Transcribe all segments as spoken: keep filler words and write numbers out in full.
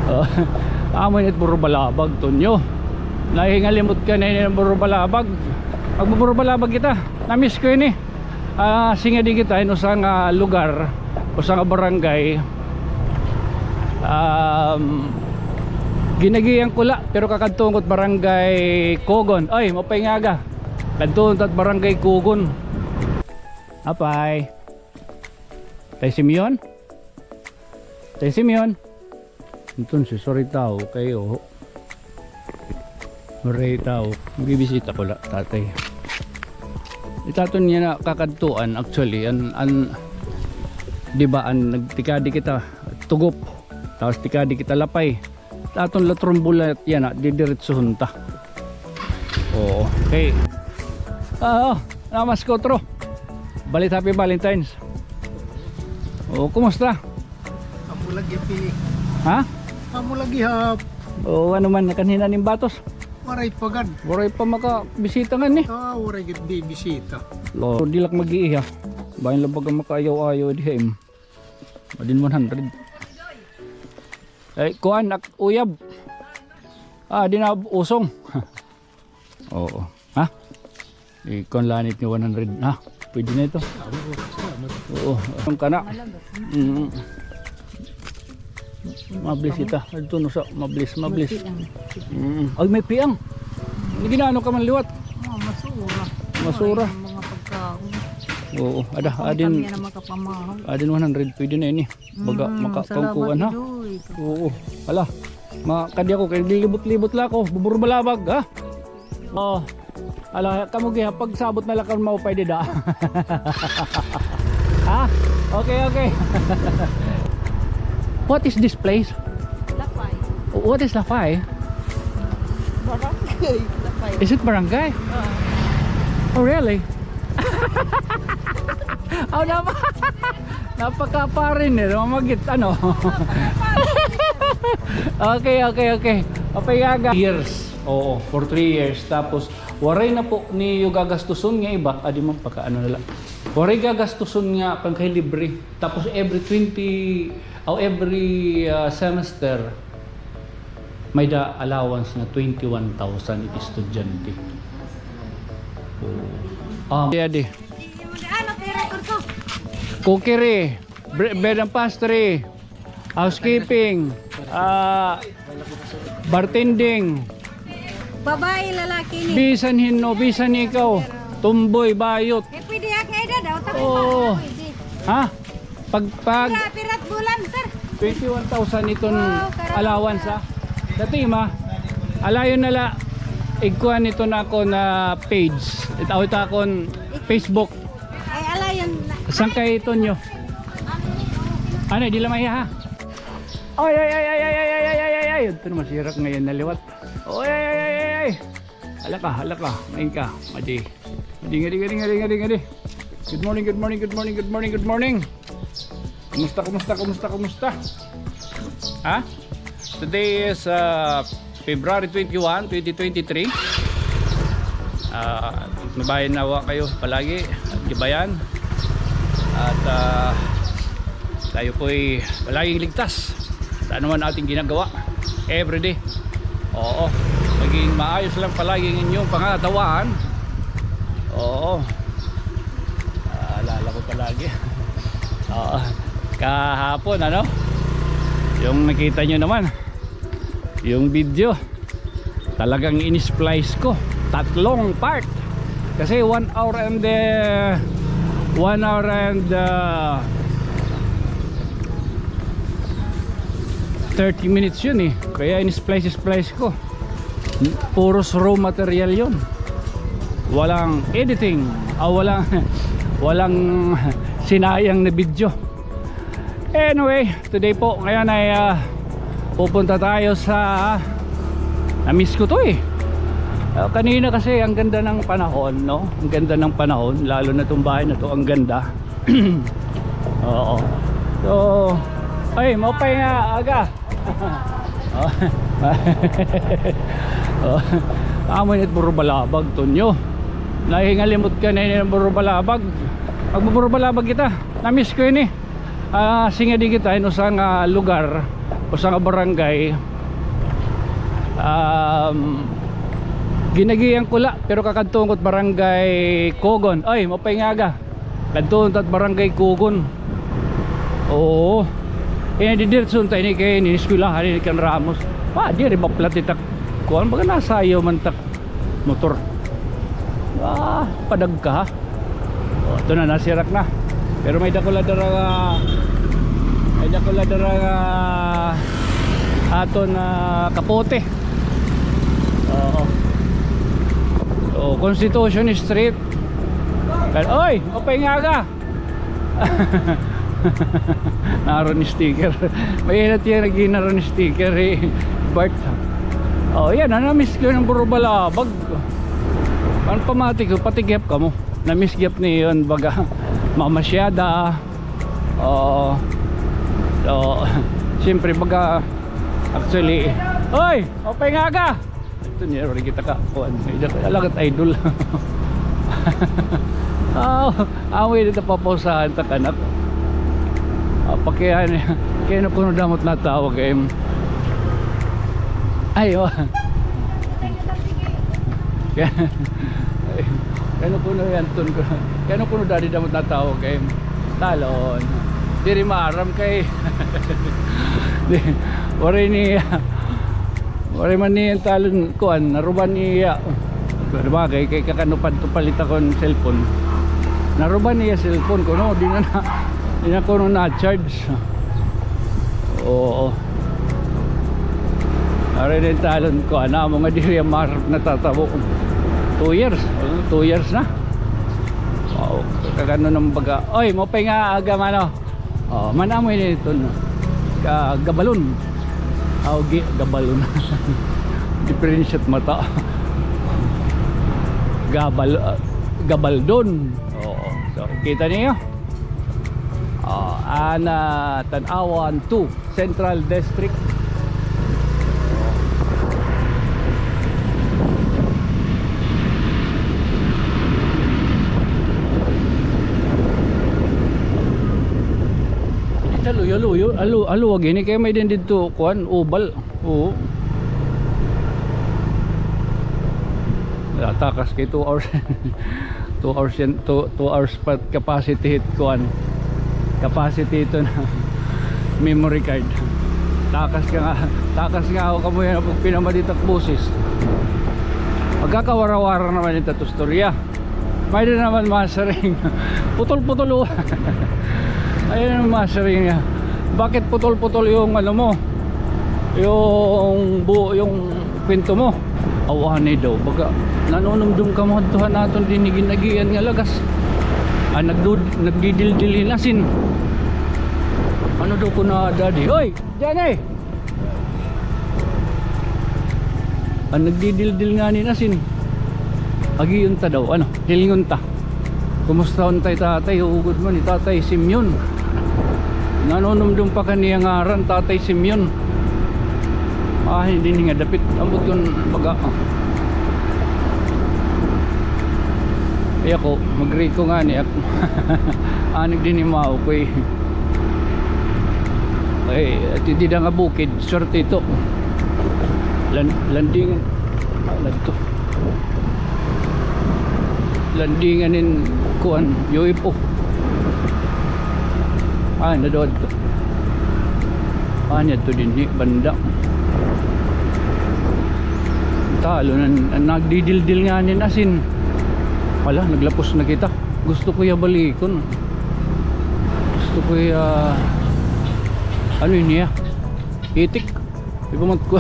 Oh, amo ini it Burubalabag, Tonyo. Nahingalimot ka na ini nga Burubalabag. Magbuburubalabag kita. Na-miss ko ini. Ah, singa di kita hin usa nga lugar, usa nga barangay. Um, ginagiyan ko la, pero kakadtuon ko it Barangay Cogon. Ay, maupay nga aga. Kadtuon ta it Barangay Cogon. Apay. Tay Simeon? Tay Simeon. Entonces, waray tawo kay, oho. Waray tawo. Bibisita ko la, tatay. Ita aton yana kakadtuan, actually, an, an, di ba, an nagtikadi kita Tugop, tapos tikadi kita Lapay. Aton la trombola yana, didiretsohon ta. Oo. Okay. Ah, oh, namas ko, otro. Balit, happy Valentine's. Oo, kumusta? Amo lagi, Pi. Ha? Amo lagi, ha. Oo, ano man, nakanhi na nim batos? Waray pa gad. Waray pa makabisita ngani. Ah, waray gad bibisita. Lo, di la ak mag-iiha. Bangin la baga makaayaw-ayaw diha, im. Adin one hundred. Ay, kuan, ak-, uyab. Ah, di na usong. Oo. Ha? Ikuan la nit nga one hundred, ha? Pwede na ito. Oo. Ang kana. Mm. Mabilis kita. Ito no sa mabilis, mabilis. May piang. Mm. Ay, may piang. Hindi ginaano ka man liwat. Oh, masura. Masura. Ay, mga pagkaon. Oo, ada, adin. Kami na makapamahaw. Adin one hundred, pwede na ini. Baga, mm, makakangkuan, ha? Salamat, Idoy. Oo. Hala. Makadi ako, kay lilibot-libot la ako. Buburbalabag, ha? Oh. Hala, kamo giha, pagsabot na la kan maupay dida. Ha? Okay, okay. What is this place? Lapay. What is Lapay? Barangay Lapay. Is it barangay? Oo. Oh, really? Oh, nama-, napaka-foreigner, mamagit, ano? Okay, okay, okay. Papayaga. Years. Oo, for three years. Tapos, waray na po niyo gagastuson nga iba. Adi man, pakaano na la. Waray gagastuson nga pangkay libre. Tapos, every twenty, o every, ah, semester, may-ada allowance nga twenty-one thousand it estudyante. Oo. Ah, kaya di. Cookery, bre-, bed and pastry, housekeeping, ah, bartending. Babae, lalaki ni. Bisan hin-o, bisan ikaw, tumboy, bayot. Eh, pwede ak nga edad, oh, tapos. Oo. Pwede. Ha? Pag, pag pira, pira it bulan, sir? Twenty-one thousand iton allowance, ha? Dati, ma, alayon na la, igkuan iton akon page. Itaw ito akon Facebook. Ay, alayon na. Sangkay Tonyo. Ano, di la mahiya, ha? Ay, ay, ay. Ito naman si Hirak ngayon na liwat. Ay, ay, ay, ay, ay, ay. Hala ka, hala ka. Ngayon ka, Madi. Ngadi, ngadi, ngadi, ngadi, ngadi, ngadi. Good morning, good morning, good morning, good morning, good morning. Kumusta, kumusta, kumusta, kumusta? Ha? Today is, uh, February twenty-one, twenty twenty-three. Ah, mabayan nawa kayo palagi at gabayan. At, ah, tayo po'y palaging ligtas sa anuman ating ginagawa everyday. Oo. Maging maayos lang palagi ang inyong pangangatawan. Oo. Naalala ko palagi. Oo. Kahapon, ano? Yung nakita nyo naman. Yung video. Talagang in-splice ko. Tatlong part. Kasi one hour and, eh, one hour and, ah, thirty minutes yun eh. Kaya in-splice-splice ko. Puros raw material yun. Walang editing. Ah, walang, walang sinayang na video. Anyway, today po, ngayon ay, ah, pupunta tayo sa, na-miss ko to eh. Ah, kanina kasi ang ganda ng panahon, no? Ang ganda ng panahon, lalo na itong bahay na to, ang ganda. Oo. So, ay, maupay nga aga. Oh. Oh. Amo ini it Burubalabag, Tonyo. Nahingalimot ka na ini nga Burubalabag. Magbuburubalabag kita. Na-miss ko ini. Ah, singa di kita hin usa nga lugar, usa nga barangay. Um, gin-agian ko la, pero kakadtuon ko it Barangay Cogon. Oy, maupay nga aga. Kadtuon ta it Barangay Cogon. Oo. Ini didiretso ta ini kay ini eskwelahan ini kan Ramos. Pa, diri ba plat ita kuan, baga nasayaw man ta motor. Ah, padagka, ha? O, ito na, nasirak na. Pero may dakula dara nga, may dakula dara nga aton, ah, kapote. Oo. So, Constitution Street. Oy, maupay nga aga. Naron sticker. Mainit yan, naging naron sticker, eh, Bart. Oh, yan, na-miss ko an Burubalabag. An pamati ko, pati gihap kamo. Na-miss gihap niyo an baga mamasyada. Oo. So, siyempre, baga, actually, oy, maupay nga aga. Ito niya, wala kita ka, kuan, may da-, alagat idol. Ah, amoy dito papausahan ta kanak. Ah, pakihan, kaya na kuno damot natawag kay, ay, oh. Kaya, kaya na kuno yan, tun ko. Kaya na kuno dadi damot natawag kay talon. Diri maaram kay, di, waray ni, waray man ni talon, kuan, naruban niya. Pero bagay, kay kakanupad to palit ako ng cellphone. Naruban niya cellphone ko, no? Di na, na, di na ko na charge. Oo. Ari din talon ko, ana mo nga diri ang mar-, natatabo. Two years. Ano, two years na. Wow. Kakano ng baga. Oy, maupay nga aga, mano. Oh, man-a mo ini ito, no? Ka-, gabalon. Aw, gi-, gabalon. Diferensya it mata. Gabal-, ah, gabaldon. Oo. So, kita niyo? Oh, ana, Tanauan two, Central District. Ito, luyo, luyo. Alu-, aluwag ini kay may din didto, kuan, oval. Oo. Takas kay two hours. Two hours yan, two, two hours pa capacity hit kuan. Capacity ito na memory card. Takas ka nga, takas nga ako kamo yan pag pinamaditak boses. Magkakawara-wara naman ito to storya. May din naman masiring. Putol-putol, oh. Ayun ang masiring niya. Bakit putol-putol yung ano mo? Yung bu-, yung kwento mo? Aw, anay daw. Baga, nanunumdum kamo hadto han aton dinhi gin-agian nga lagas. Ah, nagdu-, nagdidildil hin asin. Ano daw ko na, Daddy? Oy! Diyan, eh! An nagdidildil ngani hin asin. Agion ta daw, ano, hilngon ta. Kumusta untay tatay? Ugod man ni Tatay Simeon. Nanunumdum pa kaniya ngaran, Tatay Simeon. Ah, hindi ni nga dapit. Ambot kon baga, ah. Ay ako, magriko ngani ako. Anig din ni mao ko, eh. Ay, at dida nga bukid, swerte ito. Lan-, landing. Ah, ladto. Landingan hin kuan, U F O. Ah, nadto. Ah, niadto dinhi banda. Talo na, nagdidildil ngani hin asin. Hala, naglapos na kita. Gusto ko ya balikon. Gusto ko ya, ano ini ya? Itik. Di ba mat ko?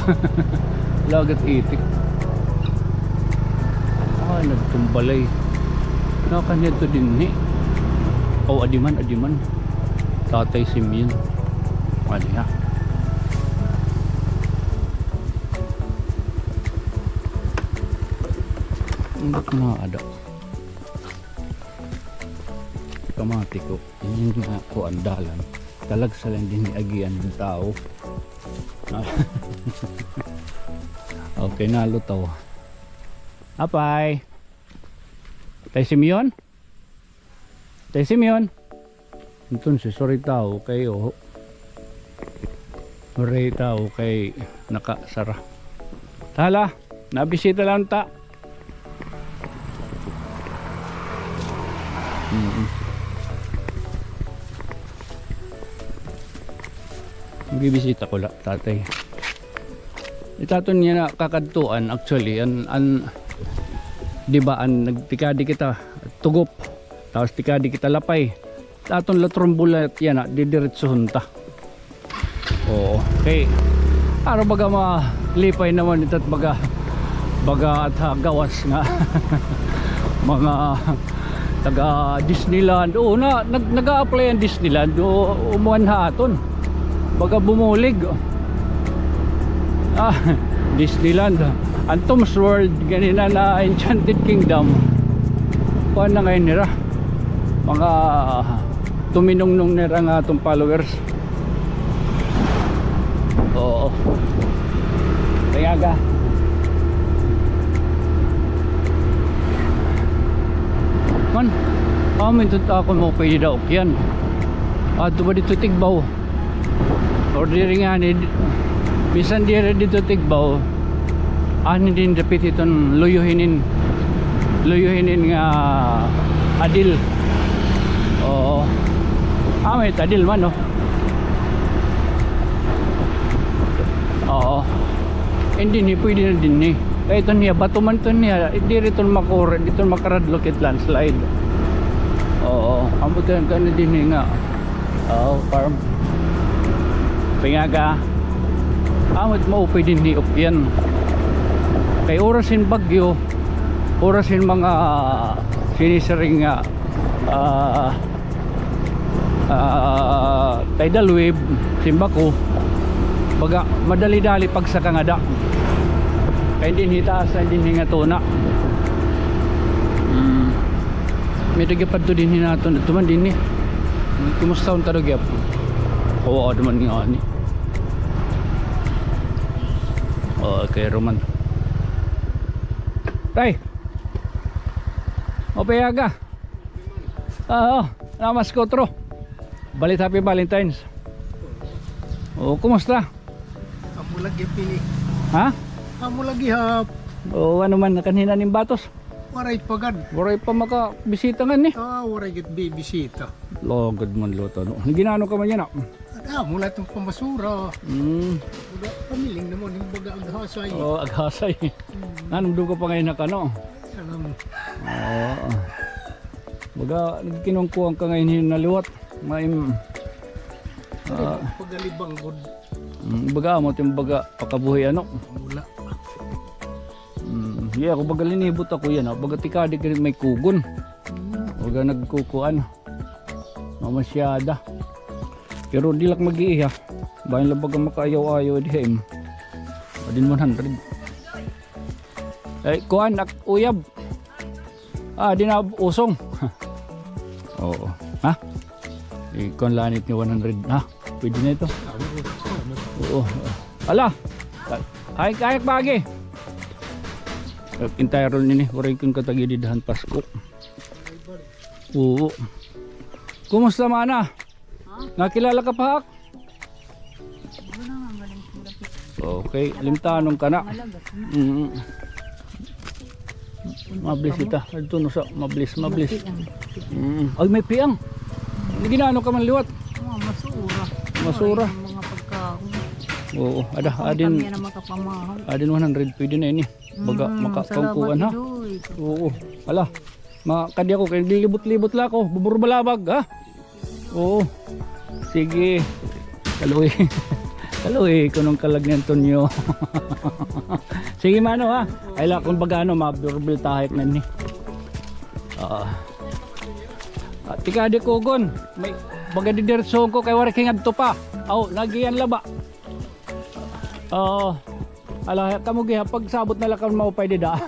Lagat itik. Ah, nagtumbalay. Nakaniadto dinhi. Oh, adiman, adiman. Tatay Simeon. Ano ya? Ambot na ada. Kamati ko. Ini nga kuan dalan. Talagsa la dinhi agian hin tawo. Okay, nalutaw. Apay. Tay Simeon? Tay Simeon? Entonces, waray tawo kay, oh. Waray tawo kay nakasara. Hala, nabisita la unta. Mm. Bibisita ko la, tatay. Itaton niya na kakadtuan, actually, an, an, di ba, an nagtikadi kita Tugop, tapos tikadi kita Lapay. Aton la trumbula yana, didiretsohon ta. Oo, kay, para baga malipay naman ito at baga, baga at ha gawas nga mga taga Disneyland. Oo, na, nag, nag-a-apply an Disneyland. Oo, umuan ha aton. Baga bumulig. Ah, Disneyland. An Tom's World, ganina na Enchanted Kingdom. Kuan na ngayon nira. Mga tuminungnong nira nga aton followers. Oo. Kaya ga. Man, amin to ako mo pwede daw yan. Ato ba dito Tigbaw? Or diri ngani, bisan diri didto Tigbaw, ani din dapit iton luyo hinin, luyo hinin nga adil. Oo. Ah, may adil man, oh. Oo. Hindi ni pwede na dinhi. Kay iton hiya, bato man iton hiya, diri iton makura, diri iton makaradlok it landslide. Oo. Amo iton kani dinhi nga Oo, farm. Pingaga. Amot mo pwede ni upyan. Kay oras hin bagyo, oras hin mga sinisiring nga, ah, ah, tidal wave, simbako, baga madali-dali pagsaka ngada. Kay dinhi taas na dinhi nga tuna. Mm. May dagyapadto dinhi naton. Ito man dinhi. Kumusta unta dagyap? Oo, duman nga ani. Okay, Roman. Tay! Maupay aga. Oo, namas ko, tro. Balit, happy Valentine's. Oo, kumusta? Amo lagi pini. Ha? Amo lagi hap. Oo, ano man, nakanhi na nim batos? Waray pa gad. Waray pa makabisita ngani. Ah, waray gad bibisita. Lugod man luto, no? Ginano ka man yana, ah? Ada, mula itong pamasura. Mm. Uda, pamiling naman, yung baga aghasay. Oo, aghasay. Mm. Nanumdum ka pa ngayon na ka, no? Ay, alam. Oo. Baga, nagkinungkuhan ka ngayon yung naliwat. Maim-, ah, pagalibang gud. Mm, baga mo, ito yung baga, pakabuhi, ano? Mula. Mm, iya, ako baga linibot ako yan, ah. Baga tikadi ka may kugon. Mm. Baga nagkukuan. Mamasyada. Pero di lak mag-iiha. Bayan la baga makaayaw-ayaw di haim. Adin one hundred. Ay, kuan, ak-, uyab. Ah, di na usong. Oo. Ha? Ikuan lanit ni one hundred. Ha? Pwede na ito. Oo. Ala! Ay, kayak bagi. Entire roll nini. Waray kun katagi didahan Pasko. Oo. Kumusta, mana? Ha? Nakilala ka pa, ak? Wala nga, galing sa Murapit. Okay, limtanon ka na. Malagas na. Mm. Mabilis kita. Adto no sa mabilis, mabilis. May piang. Mm. Ay, may piang. Ginano ka man liwat? Oh, masura. Masura. Ay, mga pagkaon. Oo, ada, adin. Kami na makapamahaw. Adin one hundred, pwede na ini. Baga, mm, makakakuan, ha? Salamat, Idoy. Oo. Ala, makadi ako kay lilibot-libot la ako. Buburbalabag, ha? Oo. Sige. Kaluoy. Kaluoy, kunong kalag ni Antonio. Sige, mano, ha? Ay, la, kung baga, ano, maburbil tahik na ni. Oo. Ah, tikadi kugon. May, baga didiretsohon ko kay waray kingadto pa. Aw, nagiyan laba. Oo. Ala, kamo giha, pagsabot na la kan maupay dida.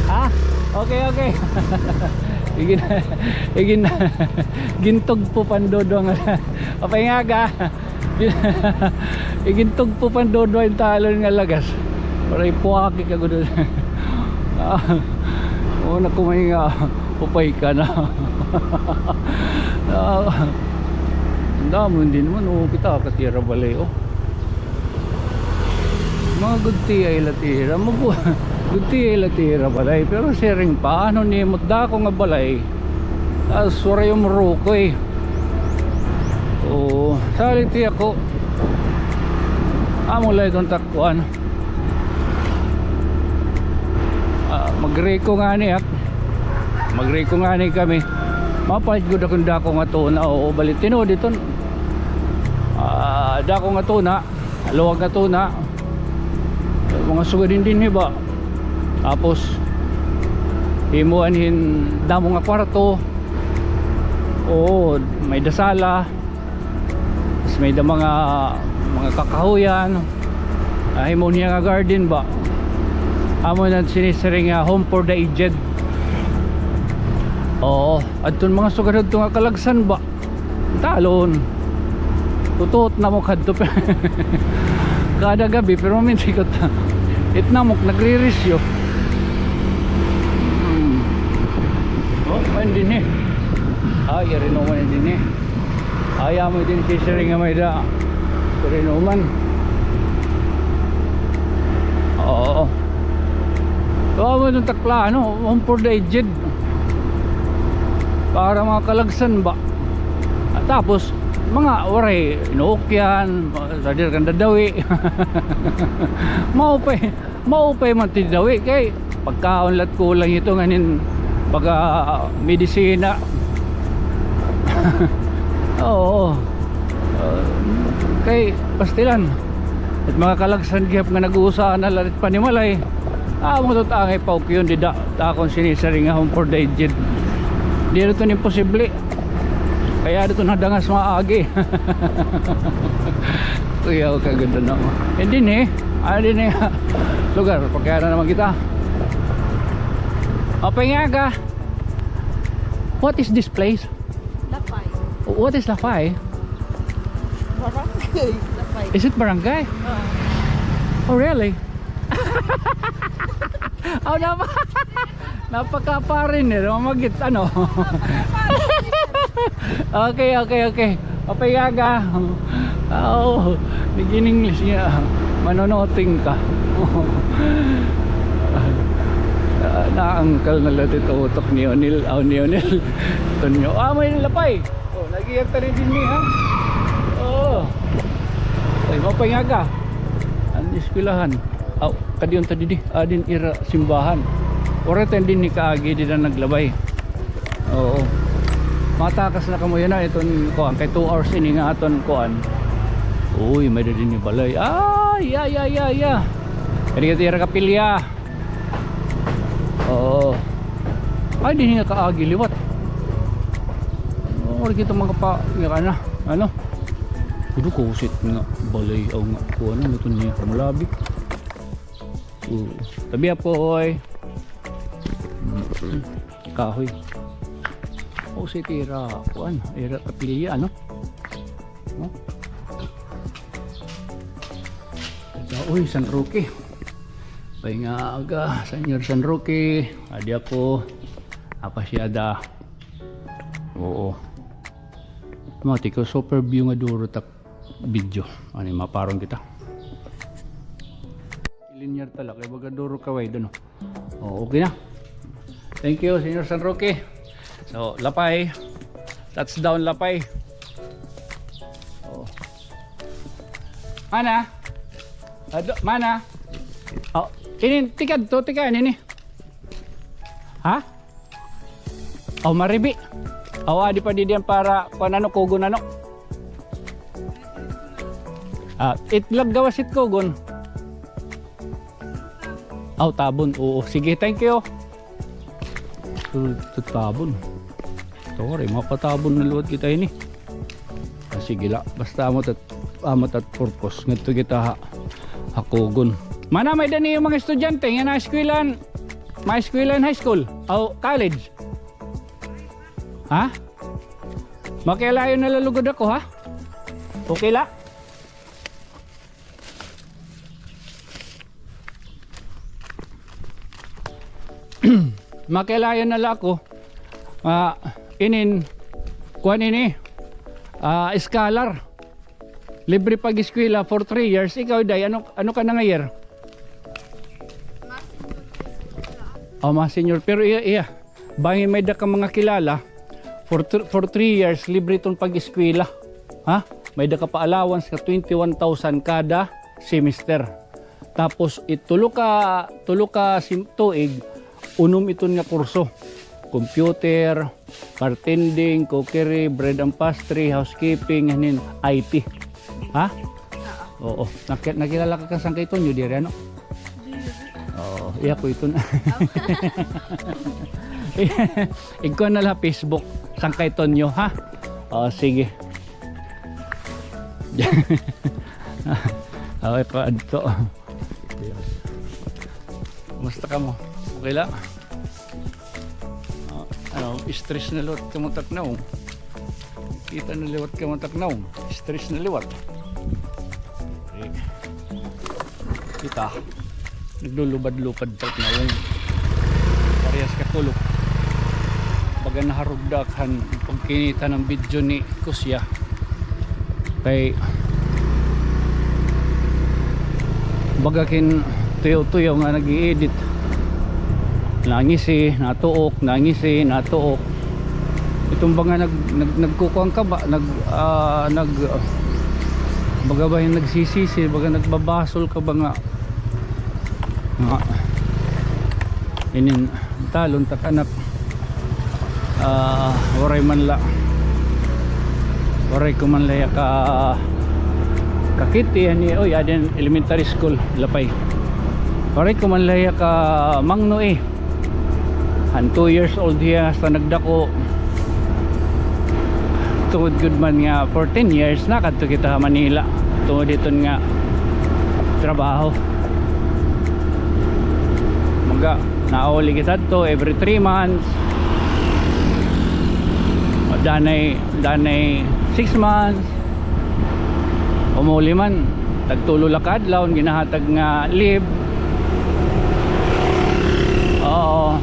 Ha? Okay, okay. Igin, igin, gintugpo pandodong. Apay nga ka? Igintugpo pandodong in talon nga lagas. Para ipuhaki ka gud. Ah, oo, nakumay nga upay ka na. Ah, an damo, hindi naman, o, kita, kay ira balay, o. Mga gudtiay la it ira, mga gu-, gudtiay la it ira balay, pero siring pa, ano ni, dako nga balay. Tapos waray umrukoy. O, salit ako. Amo la iton tak-, kuan. Ah, magriko ngani ak-, magriko ngani kami. Mapalit gud ako hin dako nga tuna, o, bali tinuod iton. Ah, dako nga tuna, luwag nga tuna. Mga sugad hin dinhi ba. Tapos, himuan hin damo nga kwarto. Oo, may-ada sala. Tas may-ada mga, mga kakahoyan. Ah, himuon hiya nga garden ba. Amo na sinisiring nga home for the aged. Oo, adton mga sugad adto nga kalagsan ba. Talon. Tutuot namok hadto. Kada gabi, pero minsan ko ta-, it namok nagririsyo. Hmm. O, may dinhi. Ay, iri naman dinhi. Ay, amo dinhi sisiring nga may-ada. Pero inuman. Oo. So, amo iton takla, ano, home for the aged. Para mga kalagsan ba. At tapos, mga waray inuukyan, sa diri kan dadawi. Maupay. Maupay man it dawi kay pagkaon la it kulang hito ngan hin pagka-medisina. Oo. Ah, kay pastilan. It mga kalagsan gihap nga nag-uusahan na la it panimalay. Amo ito it angay paukyon dida. It akon sinisiring nga home for the aged. Diri ito imposible. Kay adi ito nadangas mga agi. Kuyaw ka gud, ano. Dinhi, ah, dinhi lugar, pakiana naman kita. Maupay nga aga. What is this place? Lapay. What is Lapay? Barangay Lapay. Is it barangay? Oo. Oh, really? Oh, napa-, napaka-foreigner, mamagit, ano? Okay, okay, okay. Maupay nga aga. Oo, nag-in-English niya. Manonoting ka. Ah, naangkal na la it utok ni Onel. Aw, ni Onel. Tonyo. Ah, may lapay. O, nag-iyak ta rin dinhi, ha? Oo. Ay, maupay nga aga. An eskwelahan. Aw, kadi unta didi. Adi an ira simbahan. Waray ta dinhi kaagi, dida naglabay. Oo. Matakas na kamo yana, iton kuan, kay two hours ini nga aton kuan. Uy, may-ada dinhi balay. Ay, ay, ay, ay, ay. Kadi it ira kapilya. Oo. Ay, dinhi nga kaagi liwat. Oo, kita mga pa, nga kana. Ano? Kudo ko sit nga balay, aw nga, kuan, ano ito niya, malabi. Oo. Tabi po, oy. Kahoy. O, si tira, kuan, ira kapilya, ano? No? Ito, uy, San Roque. Maupay nga aga, Señor San Roque. Adi ako. Apa siya da? Oo. Mati ko, super view nga duro tak video. Ano, maparon kita. Linear tala, kay baga duro ka wide, ano? Oh, okay na. Thank you, Señor San Roque. So, Lapay. Touchdown, Lapay. Oh. Mana? Ado, mana? Oh, ini, tikad to, tikad ini. Ha? Aw, maribi. Aw, adi pa didi an para kuan, ano, kugon, ano. Ah, itlog gawas it kugon. Aw, tabon. Oo, sige, thank you. Ito, ito tabon. Ito, waray, mapatabon na liwat kita ini. Ah, sige la, basta amo it, amo it purpose. Ngadto kita ha, ha kugon. Mana, may-ada niyo mga estudyante nga naeskwelahan, maeskwelahan high school o college? Ha? Makialayon na la lugod ako, ha? Okay la? Makialayon na la ako. Ah, inin, Kuan ini, ah, scholar. Libre pag-eskwela for three years. Ikaw, Day, ano, ano ka na nga year? Oh, mga senior. Pero iya, iya. Bangin may-ada ka mga kilala, for thr-, for three years, libre iton pag-eskwela. Ha? May-ada ka pa allowance nga twenty-one thousand kada semester. Tapos, it-, tulo ka, tulo ka sim-, tuig, unom iton nga kurso. Computer, bartending, cookery, bread and pastry, housekeeping, hanin, I T. Ha? Oo. Naki-, nakilala ka kan Sangkay Tonyo diri, ano? Diri. Oo, iya ko iton. Igkuan na la Facebook, Sangkay Tonyo, ha? O, sige. Aw, ito, adto. Kumusta kamo? Okay la? Ah, ano, stress na liwat kamo taknaw. Kita na liwat kamo taknaw. Stress na liwat. Eh, kita, naglulubad-lupad taknaw. Parehas kakulop. Baga naharugda ak han pagkinita han video ni Kusya. Kay baga kin tuyo-tuyo nga nag-i-edit. Nangisi, natuok, nangisi, natuok. Iton baga nag-, nag-, nagkukuan ka ba? Nag-, ah, nag-, baga ba hin nagsisisi, baga nagbabasol ka ba nga, nga, inin talon tak anak. Ah, waray man la. Waray ko man la hiya ka, kakit-i, ani, oy, adi an elementary school, Lapay. Waray ko man la hiya kamangno, eh. Han two years old hiya hasta nagdako. Tungod gud man nga fourteen years nakadto kita ha Manila. Tungod hiton nga trabaho. Baga, nauli kita adto every three months. Danay, danay six months. Umuli man, tagtulo la ka adlaw an ginahatag nga leave. Oo.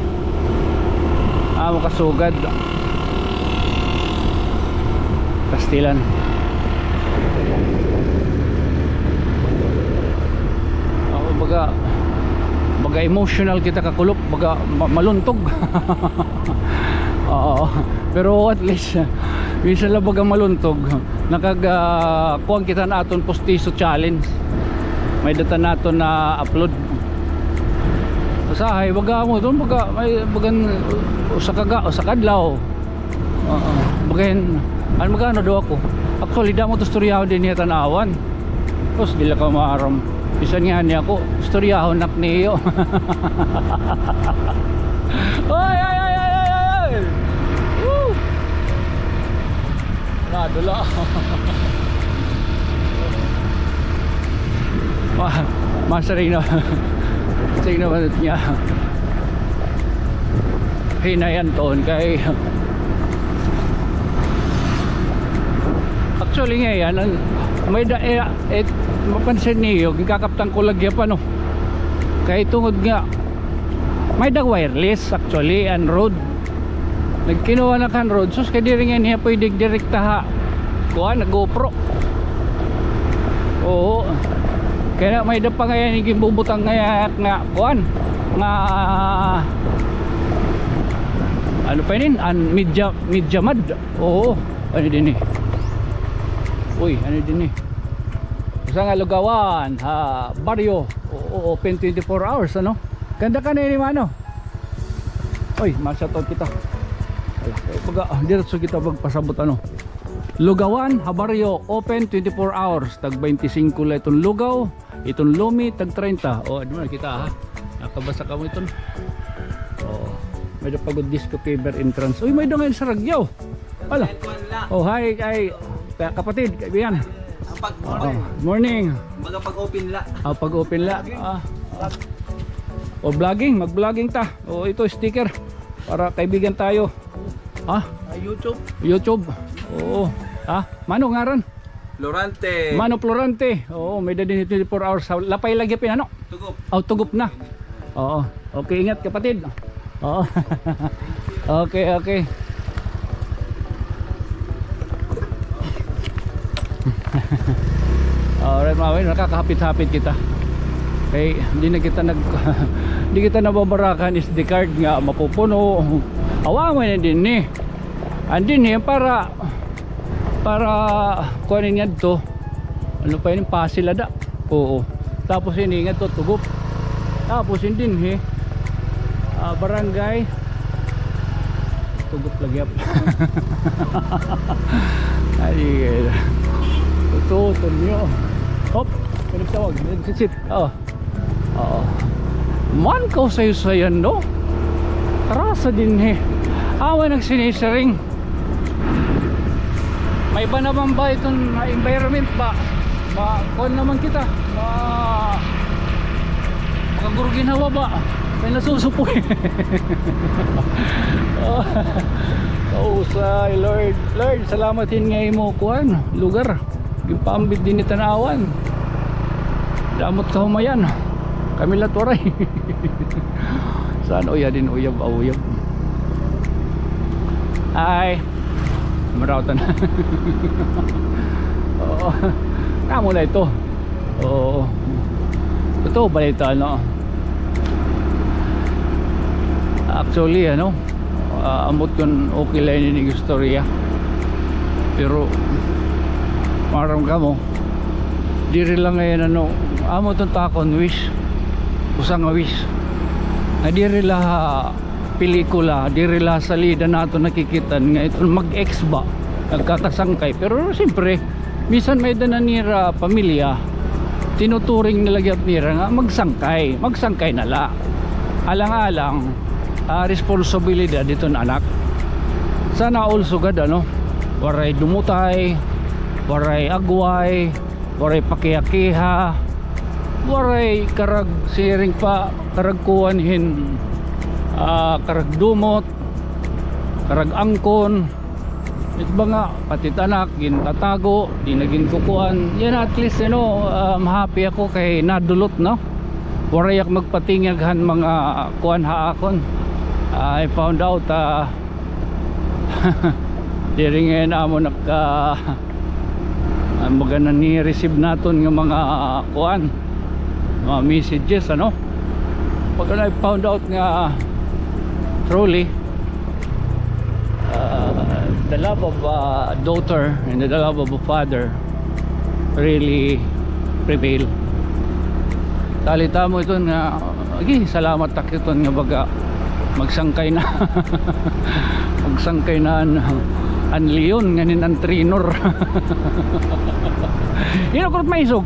Amo kasugad. Pastilan. Oo, baga, baga emotional kita kakulop, baga ma-, maluntog. Oo. Pero at least, minsan la baga maluntog. Nakag, ah, kuan kita han aton postiso challenge. May-ada ta naton na-upload. Usahay, baga mo, doon baga, may, bagan, usa ka ga-, usa ka adlaw. Oo. Bagahin, an mag-ano daw ako. Actually, damo to istoryahon dinhi ha Tanauan. Tapos, diri la ka maaram. Bisan ngani ako, istoryahon ak niyo. Oy, oy, oy, oy, oy, oy! Woo! Nadula. Ma-, masiring na. Siring na man niya. Hinay-an ton kay actually ngay-an, an, may da, eh, eh, mapansin niyo, ginkakaptan ko la gihap, ano. Kay tungod nga, may-ada wireless, actually, an Rode. Nagkinuha na kan Rode. Sus, kay diri ngay-an hiya pwede direkta ha kuan, GoPro. Oo. Kay na, may-ada pa ngay-an ginbubutang ngay-an nga kuan, nga, ano pa inin? An media, media mad. Oo. Ano dinhi? Uy, ano dinhi? Usa nga lugawan ha baryo. Oo, open twenty-four hours, ano? Ganda ka na ini, mano. Oy, ma-shoutout kita. Ala, eh, baga, ah, diretso kita magpasabot, ano. Lugawan ha baryo, open twenty-four hours. Tag baynte singko la iton lugaw, iton lomi, tag treinta. O, adi man kita, ha. Nakabasa kamo iton. O, may-ada pa gud disco fever entrance. Uy, may-ada ngay-an saragyaw. Ala. O, hi, kay, kay kapatid, kaibigan. Ang pag-, oo, morning. Morning. Baga pag-open la. Ah, pag-open la. Ah. O, vlogging, mag-vlogging ta. O, ito, sticker. Para kaibigan tayo. Ha? Ah, YouTube. YouTube. Oo. Ha? Mano ngaran? Florante. Mano Florante. Oo, may-ada dinhi twenty-four hours. Lapay la gihap, ano? Tugop. Aw, Tugop na. Oo. Okay, ingat, kapatid. Oo. Okay, okay. Mawin, nakakahapit-hapit kita. Kay di na kita nag-, di kita nababarakan S D card nga mapupuno. Awa mo na dinhi. An dinhi para, para kuan ngadto. Ano pa ini, Pasil ada. Oo. Tapos ini ngadto Tugup. Tapos in dinhi, ah, barangay Tugup lagi ap. Ay, ito, Tonyo. Hop, pinagtawag, nagsitsit. Oh. Oo. Man kausay-usayan, no? Karasa dinhi. Awa nagsinisiring. May iba naman ba iton, ah, environment ba? Ma-, kuan naman kita. Ma-, makagurginhawa ba? May nasusupoy. Oh, kausay, Lord. Lord, salamat hin nga imo kuan, lugar. Ginpaambit dinhi tan-awan. Damo it kahumayan. Kami la it waray. Saan uyab din, uyab, ah, uyab. Ay, marautan. Oo. Kamo na ito. Oo. Totoo ba ito, ano? Actually, ano? Ah, ambot kon okay la ini nga istorya. Pero, maaram kamo, diri la ngay-an, ano, amo iton takon, wish. Usa nga wish. Nga diri la ha pelikula, diri la ha salida naton nakikita nga iton mag-ex ba, nagkakasangkay. Pero siyempre, bisan may-ada na nira pamilya, tinuturing na la gihap nira nga magsangkay, magsangkay na la. Alang-alang, ah, responsibilidad iton anak. Sana all sugad, ano, waray dumutay, waray agway, waray pakiha-kiha, waray karag siring pa, karag kuan hin, ah, karag dumot, karag angkon. It ba nga, pati it anak, gintatago, di na ginkukuan. Yana, at least, you know, um, happy ako kay nadulot, no? Waray ak magpatingag han mga kuan ha akon. I found out, ah, diri ngay-an amo naka, ah, baga na ni-receive naton nga mga, ah, kuan, mga messages, ano? Pag I found out nga truly, uh, the love of a daughter and the love of a father really prevail. Salita mo iton nga, agi, salamat tak iton nga baga magsangkay na. Magsangkay na an, an leon nganin an trainer. Ino kurot maisog?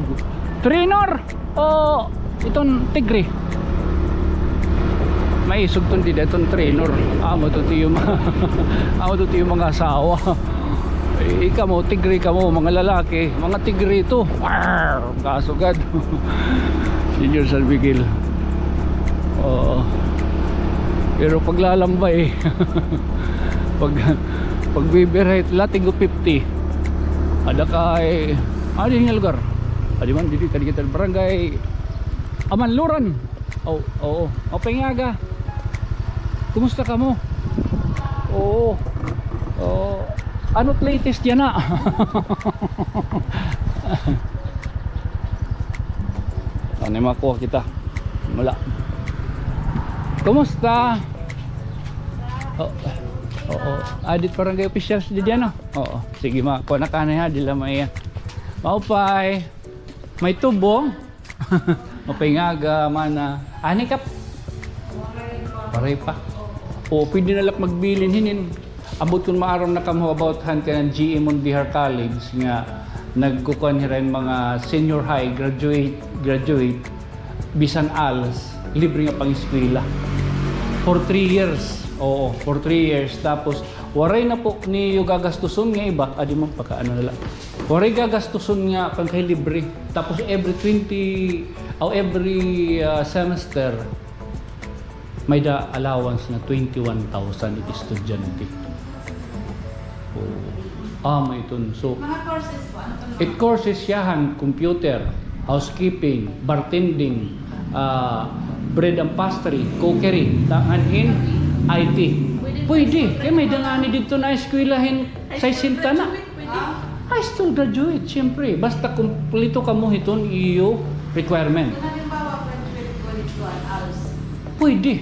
Trainer? O iton tigre. Maisog iton dida, iton trainer. Amo iton tiyo ma-, amo iton tiyo mga asawa. Eh, kamo, tigre kamo, mga lalaki, mga tigre ito. Arr! Kasugad. Señor San Miguel. Oo. Pero paglalambay, pag, pagbibirit, latig o fifty. Ada kay, ah, di nga lugar. Adi man, didi, kadi kita barangay Amanluran. Oh, oo. Maupay nga aga. Kumusta kamo? Oo. Oo. Ano't latest yana? Ano, makuha kita? Wala. Kumusta? Oh, oo. Adit barangay officials di diyan, no? Oo. Sige, ma. Kuha na kanay, ha. Di la maiya. Maupay. May tubo. Maupay nga aga, mana. Ani kap? Waray pa. O, pwede na la magbilin hinin. Ambot kon maaram na kamo about han kanan G M on Bihar College nga nagkukuan hira hin mga senior high graduate, graduate, bisan ALS, libre nga pang-eskwela. For three years. Oo, for three years. Tapos, waray na po niyo gagastuson nga iba. Adi man, pakaano na la. Waray gagastuson nga pangkay libre. Tapos every twenty, o every, ah, semester, may-ada allowance nga twenty-one thousand it estudyante. Oo. Ah, may iton. So, mga courses po, ano po? It courses siya han computer, housekeeping, bartending, ah, bread and pastry, cookery, ta ngan hin I T. Pwede. Kay may-ada ngani didto nga eskwela hin sesenta na. Pwede. High school graduate, siyempre. Basta kumpleto kamo hiton iyo requirement. Kung halimbawa, graduate college ko, an alos. Pwede.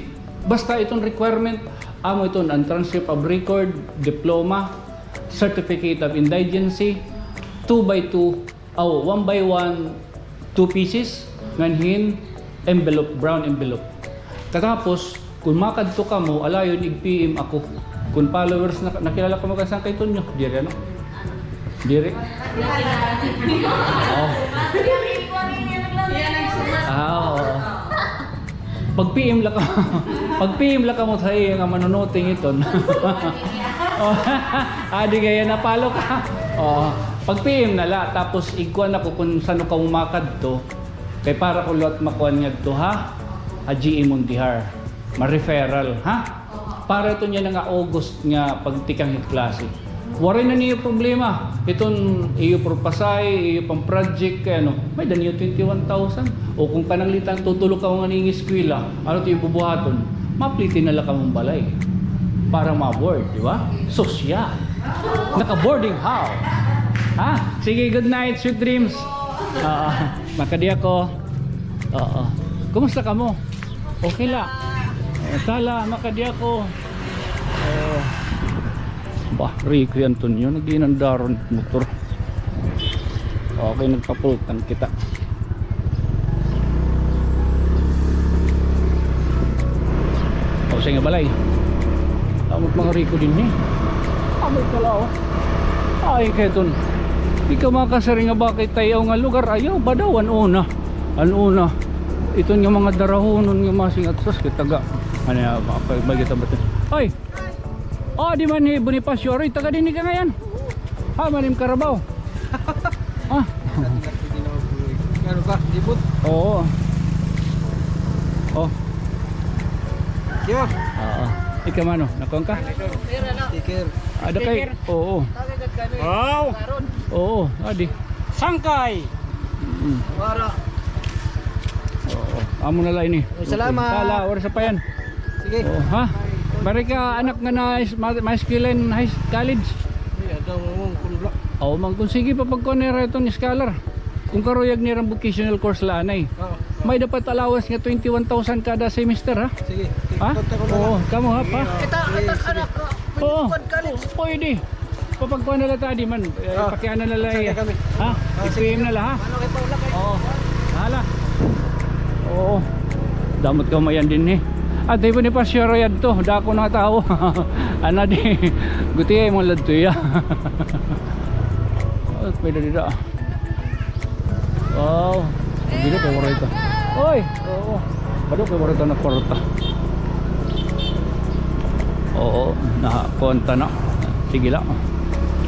Basta iton requirement, amo iton an transcript of record, diploma, certificate of indigency, two by two, aw, one by one, two pieces, ngan hin envelope, brown envelope. Katapos, kun makadto kamo, alayon, ig-P M ako. Kun followers na, nakilala kamo kan Sangkay Tonyo, diri, ano? Diri? Oh. Ah, oo. Pag-P M la ka, pag-P M la kamo sa iya nga manunuting iton. Oh. Ah, di kaya napalo ka. Oo. Pag-P M na la, tapos igkuan ako kung sano ka makadto. Kay para ko liwat makuan ngadto, ha? Ha G E Mondihar. Ma-referral, ha? Para iton yana nga August nga pagtikang hit klase. Waray na niyo problema. Iton iyo purpasay, iyo pang project, kay ano, may-ada niyo twenty-one thousand. O kung kananglitan tutulo kamo nga nangingeskwela, ano it iyo bubuhaton? Mapliti na la kamo hin balay. Para ma-board, di ba? Sosyal. Naka-boarding house. Ha? Sige, good night, sweet dreams. Ah, makadi ako. Oo. Kumusta kamo? Okay la. Eh, tala, makadi ako. Eh, bah, Rico y Antonio, nag-iinandaron motor. Okay, nagpapultan kita. O, sa nga balay. Amo it mga Rico dinhi. Amo pala, oh. Ay, kay ton. Di ka makasiring nga bakit tayaw nga lugar. Ayaw, Badaw, an una. An una. Iton nga mga darahonon nga masingatsas kay taga. Ano ya, ba, ba, ba kita ba ito? Ay! Ah, di man hi Bonifacio. Aroy, taga dinhi ka ngay-an? Ha, man im karabaw. Ah. Ano ka? Libot? Oo. Oh. Di ba? Oo. Ikaw, mano, nakuha ka? Sticker. Ada kay, oo. Wow! Oo, adi. Sangkay! Mm. Wara. Oo. Amo na la ini. Salamat. Tala, wara sa payan. Sige. Oo, ha? Bari ka anak nga na is-, ma-, ma-eskwela in high s-, college? Ay, ada mo mong kunla. Oo, man, kung sige pa pagkuha nira iton scholar. Kung karuyag nira vocational course la anay. Oo. May dapat allowance nga twenty-one thousand kada semester, ha? Sige. Ha? Kontak ko na lang. Oo, kamo, ha, pa? Kita, kita, anak ko. Oo. Pwede. Papagkuha na la ta, di man. Eh, pakiana na la, eh. Ha? I-P M na la, ha? Oo. Hala. Oo. Damot ka mayan dinhi. Adi Bonifacio ra yadto. Dako na tawo. Ana di. Gutiay mo ladto ya. Oh, pwede dida. Wow. Bado kay waray ta. Oy! Oo. Bado kay waray ta na kwarta. Oo, nakuan ta na. Sige la.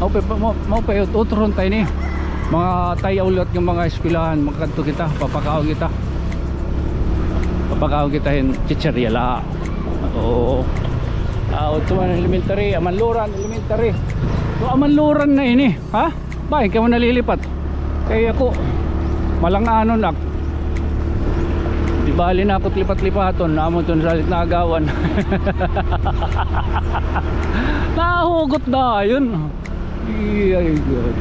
Mao pa, mao, mao pa, utron ta ini. Mga tayaw liwat nga mga eskwelahan, makadto kita, papakaon kita. Papakaon kita hin chichirya la. Oo. Ah, utro man elementary, Amanluran, elementary. So, Amanluran na ini, ha? Bay, kamo nalilipat. Kay ako, malang-anon ak. Di bali na ako't lipat-lipaton, amo iton salit na agawan. Nahugot dayon. Iyay, God.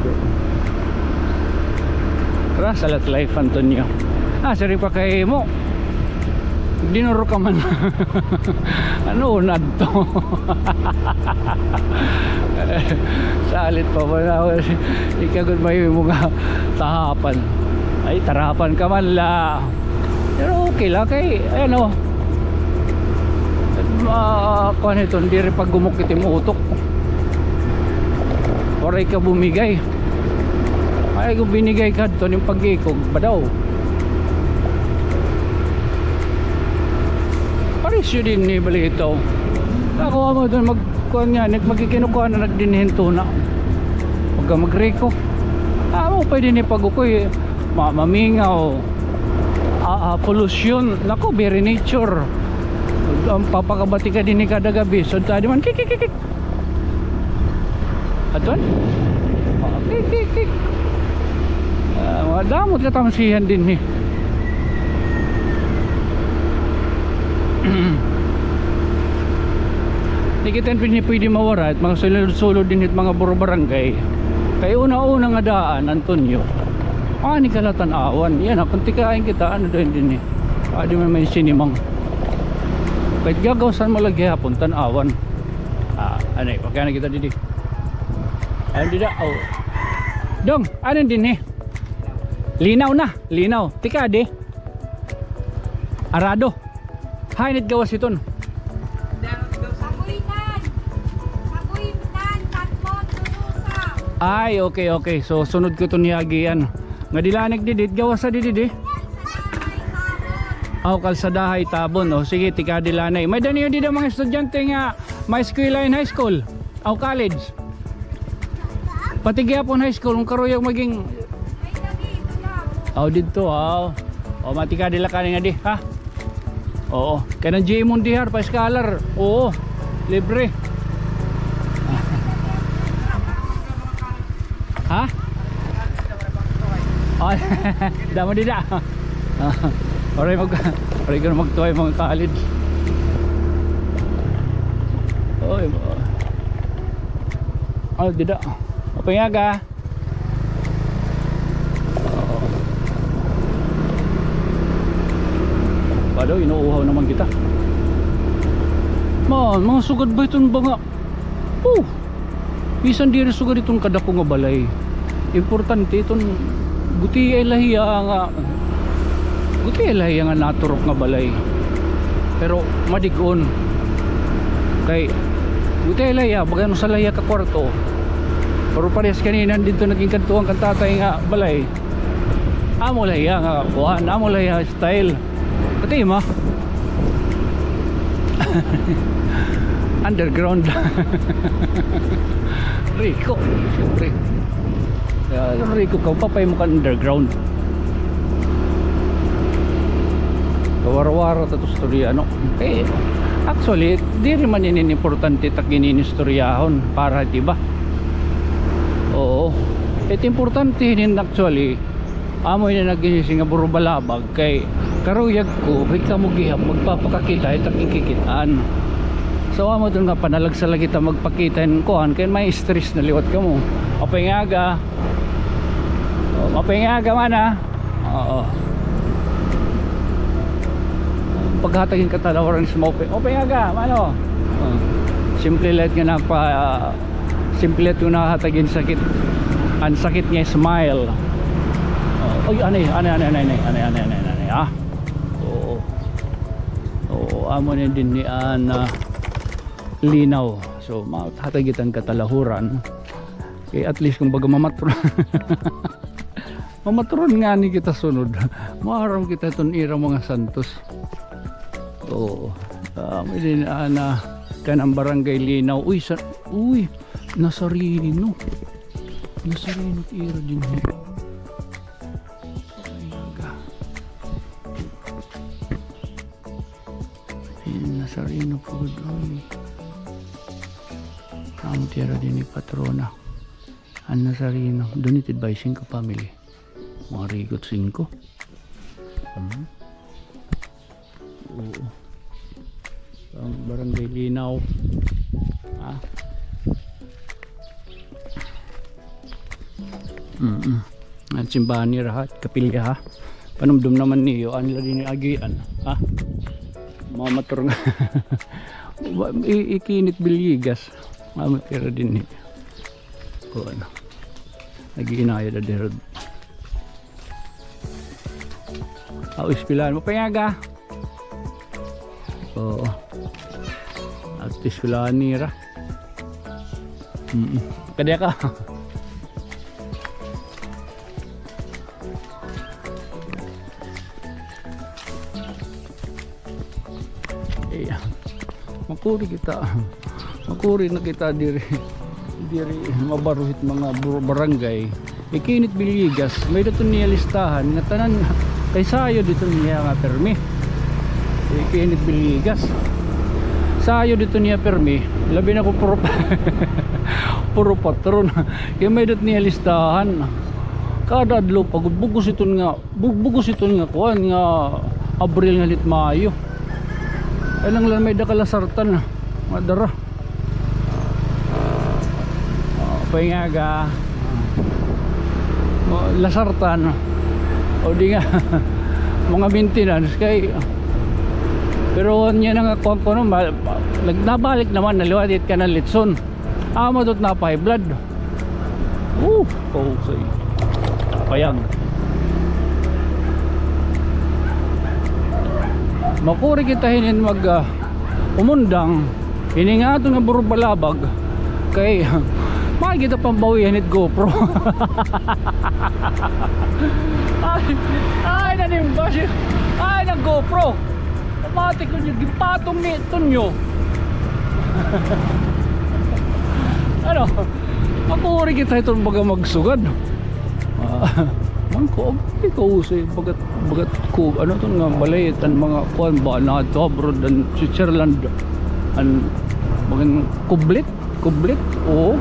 Tara, salat life, Antonio. Ah, siring pa kay imo. Dinuro ka man. Ano, unad to? Salit pa ba na? Ikaw gud may mga tahapan. Ay, tarapan ka man la. Pero okay la kay, ano, ah, kuan iton, diri pa gumok it im utok. Waray ka bumigay. Ay, kung binigay ka, ito yung pag-ikog, badaw. Parisyo dinhi, balitaw. Ako, amo iton, mag-, kuan nga, nag-, magkikinukuha na nagdinhin tuna. Huwag ka magriko. Ah, amo pa dinhi pag-ukoy, ma-, mamingaw. Ah, ah, polusyon. Nako, very nature. An papakabati ka dinhi kada gabi. So, tadi man, kik, kik, kik, kik. Aton? Oh, kik, kik, kik. Ah, madamo it katamsihan dinhi. Di kita pwede, pwede mawara it mga sulod-sulod dinhi it mga buro barangay. Kay una-una nga daan, Antonio, ani ka la tan-awan. Yana, kon tikain kita, ano dayon dinhi? Adi man may sinimang. Kay gagawasan mo la gihapon, tan-awan. Ah, ano, pagkana kita didi. Ano dida? Oh. Dong, ano dinhi? Linaw na, linaw. Tika, di. Arado. Hain it gawas hiton? Saboy nan. Saboy nan, Patmon, Tolosa. Ay, okay, okay. So, sunod ko iton hiya agian. Nga dida la ini, didi it gawas ha didi, di? Kalsadahay Tabon. Aw, Kalsadahay Tabon. O, sige, tika dida la ini. May-ada niyo dida mga estudyante nga maeskwela in high school. Aw, college. Pati gihapon high school, kon karuyag maging, aw, didto, aw. O, matika dida la kani nga di, ha? Oo. Kay an G M on dihar, pa-scholar. Oo. Libre. Ha? Oh, damo dida. Waray mag-, waray ka na magtuhay mga college. Oy, oh, dida. Maupay nga aga. Oo. Bado, inuuhaw naman kita. Man, mga sugad ba iton banga? Oh! Bisan diri sugad iton kadako nga balay. Importante iton gutiay la hiya nga, gutiay la hiya nga naturok nga balay. Pero madig-on. Kay gutiay la hiya, baga usa la hiya ka kwarto. Pero parehas kanina didto naging kadtuan kan tatay nga balay. Amo la hiya nga kuan, amo la hiya style. Pati ma. Underground. Riko, siyempre. Kay riko ka, papay mo ka underground. Kawara-wara ta to istorya, no? Eh, actually, diri man ini importante tak ini istoryahon para, di ba? Oo. It importante hinin actually, amo ini naghisisi nga burubalabag kay karuyag ko, hikamo gihap magpapakakita it ak-, ikikit-an. So, amo iton nga panalagsa la kita magpakita hin kuan, kay ma-stress na liwat kamo. Maupay nga aga. O, maupay nga aga, mana. Oo. Paghatag hin katalahuran sa maupay. Maupay nga aga, mano. O. Simple la it nga napa-, Simple it nga hatag hin sakit. An sakit nga smile. O, uy, anay, anay, anay, ah. Oo. Oo, amo na dinhi an, ah, linaw. So, mahatag kita hin katalahuran. Kay at least, kumbaga, mamatron. Mamatron ngani kita sunod. Maaram kita iton ira mga santos. Oo. Ah, may din, ah, na, kan an Barangay Linaw. Uy, sa, uy, Nazareno. Nazareno ira dinhi. Ay, aga. Ay, Nazareno po, uy. Amo it ira dinhi patrona. An Nazareno, donated by Cinco Family. Mga rigot singko. Hmm. Oo. An Barangay Linaw. Ha? Mm-mm. An simbahan nira, ha? Kapilya, ha? Panumdom naman niyo, ano la dinhi agian, ha? Mamator nga. Wa-, i-, ikinit Villegas. Mamator dinhi. Kuan. Nag-iinayad na diri. Aw, eskwelahan mo pa nga. Oo. At eskwelahan nira. Mm. Kadi ka. Iya. Makuri kita. Makuri na kita diri. Diri mabaro hit mga bur-, barangay. Ikinit Villegas, may-ada iton niya listahan nga tanan kay sayod iton niya nga permi. Ikinit Villegas. Sayod iton niya permi. Labi na kon puro pa-, puro patron. Kay may-ada iton niya listahan. Kada adlaw pa gud bug-os iton nga Bug-, bug-os iton nga kuan nga Abril ngan hit Mayo. Ay lang la may-ada ka la sartan nga dara. Ah, paingaga. Lasartan, o di nga, mga maintenance kay, pero niya na nga kuan ko, no, ma-, nag-, nabalik naman na liwat it kanan litson. Amo dot napa-high blood. Uh, oh, say. Payag. Makuri kita hinin mag, ah, umundang. Ini nga aton nga burubalabag. Kay, maayo kita pambawian it GoPro. Ay, ay, nanimba siya. Ay, nag-GoPro. Pamatik ko niya, gipatong ni Tonyo. Ano? Makuri kita iton baga magsugad. Ah, man ko, ikaw usay, bagat, bagat ko, ano to nga balay, an mga kuan ba, na to abroad, an Switzerland, an, mga kublit, kublit, oo.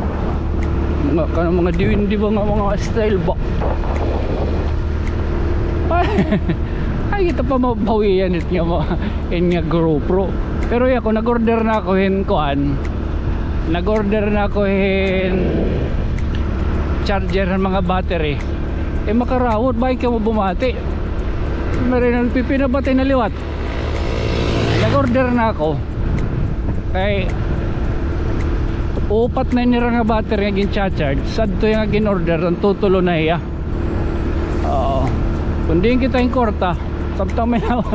Mga, kanang mga diwindi ba nga mga style ba? Ay, ay, ito pa mabawian it nga mga, in nga GoPro. Pero ako, nag-order na ako hin kuan. Nag-order na ako hin charger han mga battery. Eh, makarawot, bangin kamo bumati. Meron pipinabati na liwat. Nag-order na ako. Kay upat na ini hira nga battery nga gin-charge. Sadto iya nga gin-order, an tutulo na hiya. Oo. Kon diin kita hin kwarta, samtang may na-,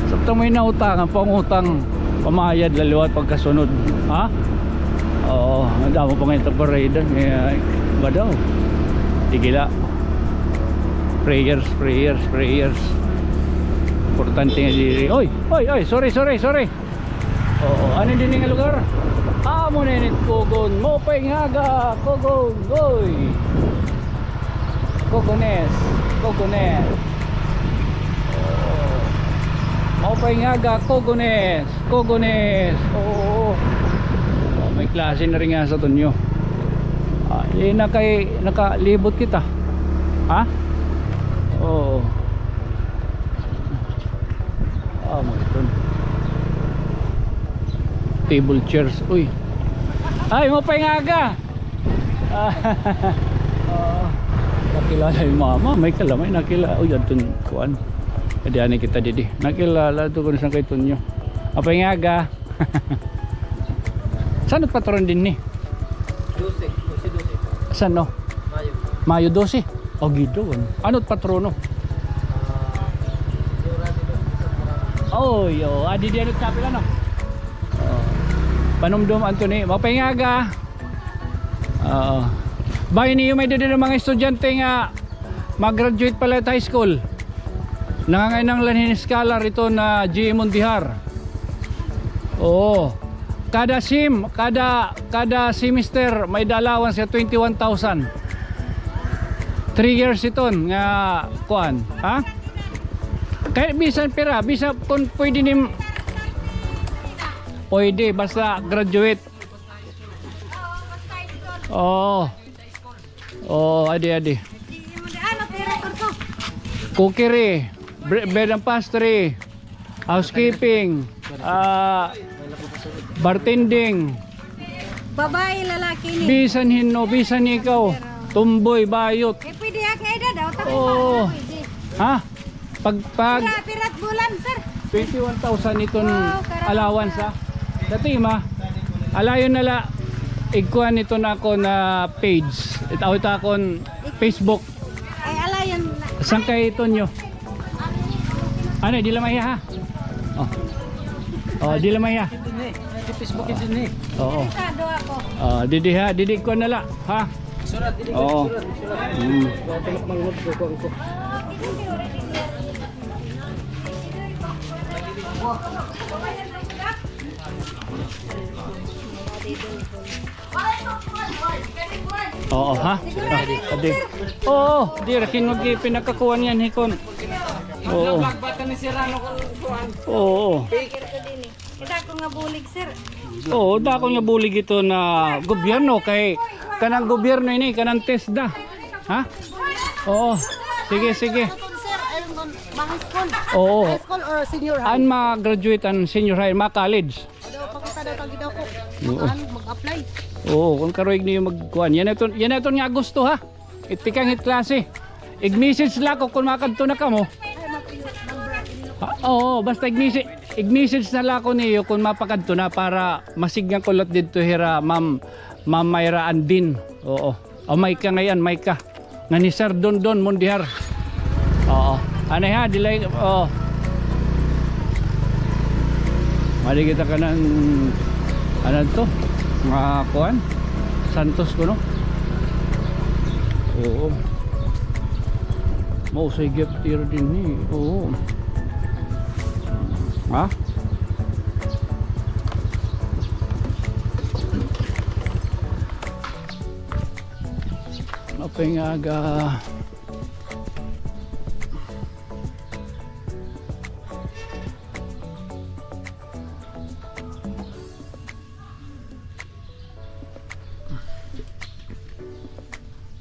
samtang may nautangan, pangutang, pamayad la liwat pagkasunod. Ha? Oo, damo pa ngay-an it parade. Kay, ba daw? Sige la. Prayers, prayers, prayers. Importante nga diri. Oy, oy, oy, sorry, sorry, sorry. Oo, ano dinhi nga lugar? Amo na ini it Cogon. Maupay nga aga, Cogon, oy. Cogones, Cogones. Oo. Maupay nga aga, Cogones, Cogones. Oo. Oh, may klase na rin nga sa tunyo. Ah, eh, nakay-, nakalibot kita. Ha? Oo. Ah, mo iton. Table chairs. Uy. Ay, maupay nga aga. Ah, oo. Nakilala hi mama. May kalamay, nakilala. Uy, adton kuan. Adi, ani kita didi. Nakilala to kun san kay Tonyo. Maupay nga aga. San-o it patron dinhi? Dose, dose, dose. San-o? Mayo. Mayo dose? O, Gido, ano? Ano it patrono? Ah, Señora de los Santos Morales. Oy, o, adi, di ano, chapel, ano? O. Panumdom, Anthony. Maupay nga aga. Oo. Bangin niyo may-ada didi mga estudyante nga mag-graduate pa la hit high school. Nanganginahanglan hin scholar iton G E Mondihar. Oo. Kada sem, kada, kada semester may-ada allowance nga twenty-one thousand. Three years iton nga kuan, ha? Kay bisan pira, bisan kon pwede nim-, pwede, basta graduate. Oo. Oo, adi, adi. Cookery, bre-, bed and pastry, housekeeping, ah, bartending. Babae, lalaki ni. Bisan hin-o, bisan ikaw, tumboy, bayot. Eh, pwede ak nga edad, o, tapos pwede. Ha? Pag, pag pira, pira it bulan, sir? Twenty-one thousand iton allowance, ha? Dati, ma, alayon na la, igkuan iton akon page. Itaw ito akon Facebook. Ay, alayon na. San kay Tonyo? Ano, di la mahiya, ha? O. O, di la mahiya. Facebook ito ni. Oo. Interesado ako. O, didi, ha, didi kuan na la, ha? Surat, didi surat, surat. Hmm. Oo, ha? Adi. Oo, diri, kinuggi, pinakakuan niyan, hikon. Oo. Oo. Kita ko nga bulig, sir. Oo, dako nga bulig ito na gobyerno kay kanang gobyerno ini, kanang TESDA. Ha? Oo. Sige, sige. Sir, ayun, high school. Oo. High school or senior high? An mga graduate an senior high, mga college. Daw, pakita daw, tagi daw ko. Oo. Mag-, mag-apply. Oo, kon karuyag niyo magkuan. Yana iton, yana iton nga Agosto, ha? Itikang hit klase. Ig-message la ako kon makadto na kamo. Ah, oo, basta ig-message, ig-message na la ako niyo kon mapakadto na para masidngan ko la didto hira Ma'am, Ma'am Myra Andin. Oo. O, Micah ngay-an, Micah. Nga ni Sir Dondon Mondihar. Oo. Anay ha, dilay, oo. Madi kita kanan, ano to? Mga kuan? Santos kuno. Oo. Mausay gihap tira dinhi. Oo. Ha? Maupay nga aga.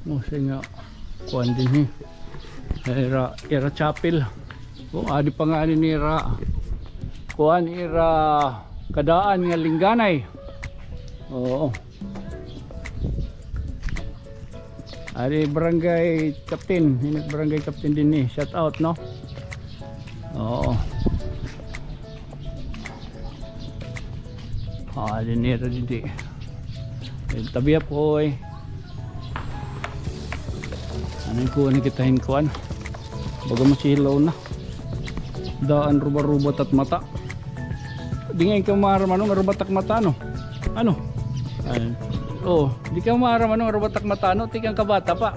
Mausay nga kuan dinhi. Ira, ira chapel. O, adi pa ngani ira kuan, ira kadaan nga lingganay. Oo. Adi barangay captain, hin-o it barangay captain dinhi. Shout out, no? Oo. Ah, dinhi ra didi. Eh, tabi ako, oy. Ano yung kuha na kita hin kuan? Baga masilaw na. Daan ruba-ruba tat mata. Di ngay-an ka maaram ano nga rubat ak mata, no? Ano? Ay, oh, di ka maaram ano nga rubat ak mata, no? Tikang kabata pa.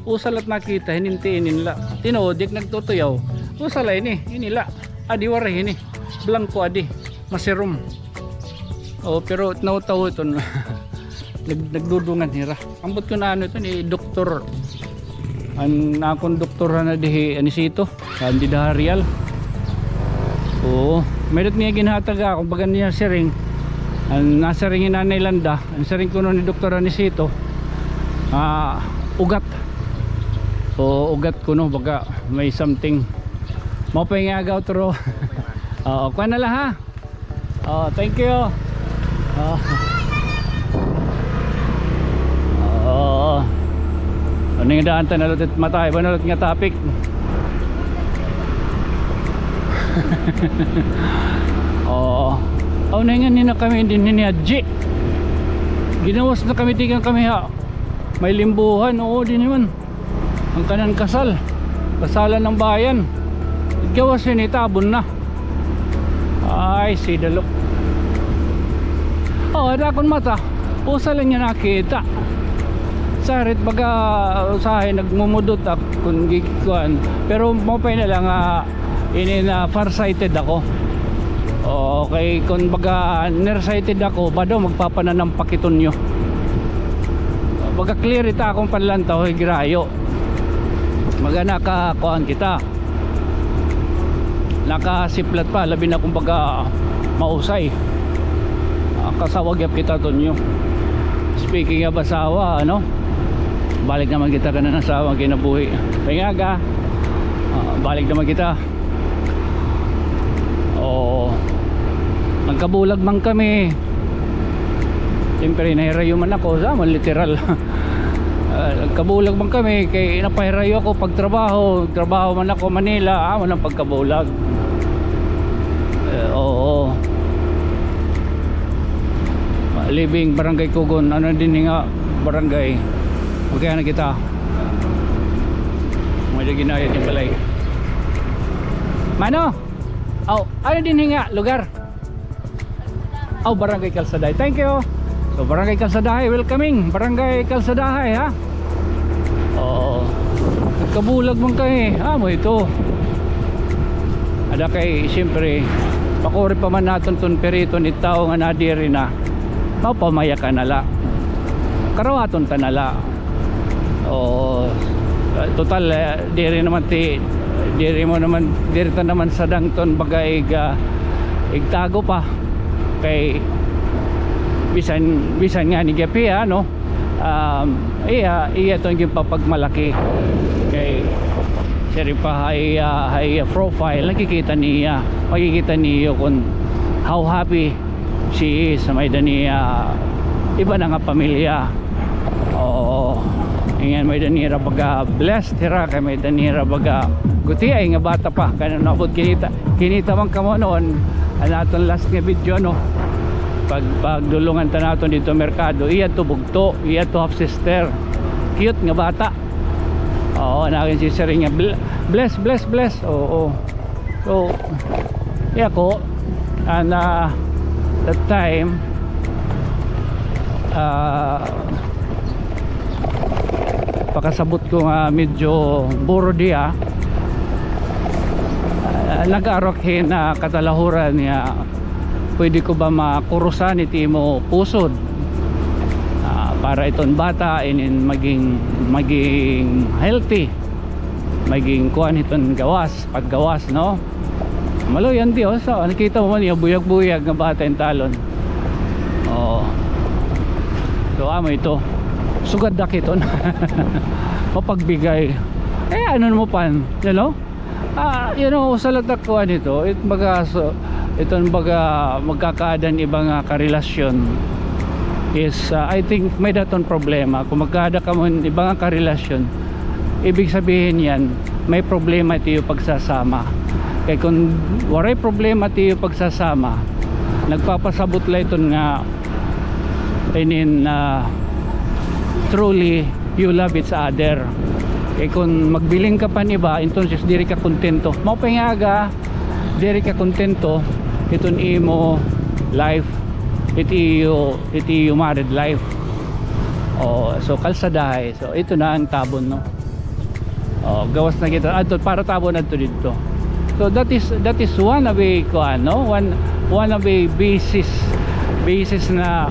Usa la it nakita, hininti ini la. Tinuod, di ak nagtutuyaw. Usa la ini, ini la. Adi waray ini. Blanco adi. Masirom. Oh, pero nautaw iton. Nag-, nagdudungan hira. Ambot ko na ano ito ni doktor. An akon doktor na dihi, Anisito. Candida Harial. Oo. May dat niya ginhatag ako, baga niya siring. An nasiring ni Nanay Landa, an siring kuno ni doktor Anisito. Ah, ugat. Oo, ugat kuno, baga may something. Maupay nga aga, utro. Oo, kuha na la, ha? Oh, thank you. Oh. Oo. Ano nga daan ta na ulit, matay ba na ulit nga topic? Oo. Aw, na nga nina kami dinhi ni Hadji. Ginawas na kami, tikang kami ha may Limbuhan. Oo, dinhi man. An kanan kasal. Kasalan ng bayan. Gawas ini, tabon na. Ay, sidalo. Oh, ada akon mata. Usa la niya nakita. Sarit baga usahay nagmumudot ak kon gikuan. Pero maupay na la nga ini na farsighted ako. Okay, kon baga nearsighted ako, bado magpapananampak iton niyo. Baga clear ita akon panlantaw, higirayo. Baga nakakuan kita. Nakasiplat pa, labi na kon baga mausay. Ah, kasawa gihap kita, Tonyo. Speaking of asawa, ano? Balik naman kita kanan asawa, kinabuhi. Kay nga aga, ah, balik naman kita. Oo. Nagkabulag man kami. Siyempre, nahirayo man ako, sa man literal. Ah, nagkabulag man kami, kay napahirayo ako pagtrabaho. Trabaho man ako Manila, ah, walang pagkabulag. Eh, oo. Living Barangay Kugon, ano dinhi nga barangay? Okay na kita. May lagi na yung balay. Mano? Aw, ano dinhi nga lugar? Aw, Barangay Calzadahay. Thank you. So, Barangay Calzadahay, welcoming. Barangay Calzadahay, ha? Oo. Nagkabulag man kay, ah, mo ito. Ada kay, siyempre, pakuri pa man naton ton perito ni tawo nga nadiri na. Mapamaya ka na la. Karawaton ta na la. Oo. Total, eh, diri naman ti, diri mo naman, diri ta naman sadang ton baga ig, ah, igtago pa. Kay bisan, bisan ngani gihap hiya, no? Um, iya, iya ton ginpapagmalaki. Kay siring pa ha iya, ha iya profile, nakikita niya, makikita niyo kon how happy she is, may-ada niya iba na nga pamilya. Oo. Ingon may-ada nira baga blessed hira kay may-ada nira baga gutiay nga bata pa. Kay naabot kinita, kinita man kamo noon, an aton last nga video, no? Pag, pagdulungan ta naton didto merkado, iya to bugto, iya to half sister. Cute nga bata. Oo, nagin si Sir nga bl-, bless, bless, bless. Oo. So, iya ko, and, ah, that time, ah, pakasabot ko nga medyo burod hiya, ah, nag-aarok hin, ah, katalahuran nga pwede ko ba makurusan it imo pusod, ah, para iton bata inin maging, maging healthy, maging kuan hiton gawas, paggawas, no? Maluoy an Diyos, oh, nakita mo man iya, buyag-buyag nga bata in talon. Oo. So, amo ito. Sugad da kiton. Mapagbigay. Eh, ano mo pan, you know? Ah, you know, usa la ta kuan ito. It baga, so, iton baga magkakaada hin iba nga karelasyon is, ah, I think may-ada ton problema. Kung magkaada kamo hin iba nga karelasyon, ibig sabihin yan, may problema it iyo pagsasama. Kay kung waray problema it iyo pagsasama, nagpapasabot la iton nga inin, ah, truly you love each other. Kay kung magbiling ka pan iba, entonces diri ka kontento. Maupay nga aga, diri ka kontento hiton imo life, it iyo, it iyo married life. Oh, so kalsadahay. So ito na an tabon, no? Oh, gawas na kita adto para tabon adto didto. So that is, that is one of a kuan, no? One, one of a basis, basis na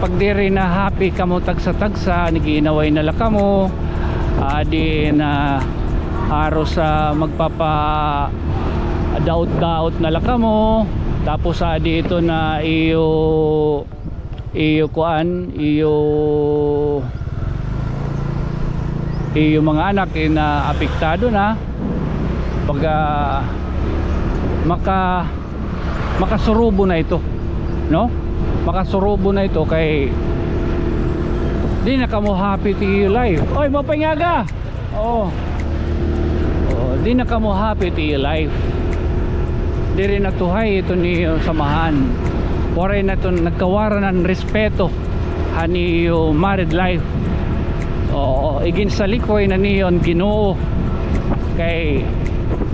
pag diri na happy kamo tagsa-tagsa, nag-iinaway na la kamo, ah, di na haros, ah, magpapadaot-daot na la kamo. Tapos, ah, di ito na iyo iyo kuan, iyo, iyo mga anak, eh, naapektado na. Baga maka-, makasurubo na ito, no? Makasurubo na ito kay di na kamo happy it iyo life. Oy, maupay nga aga! Oo. Oo, di na kamo happy it iyo life. Diri na tuhay iton iyo samahan. Waray na iton, nagkawaran an respeto han iyo married life. Oo, iginsalikoy na niyo an Ginoo. Kay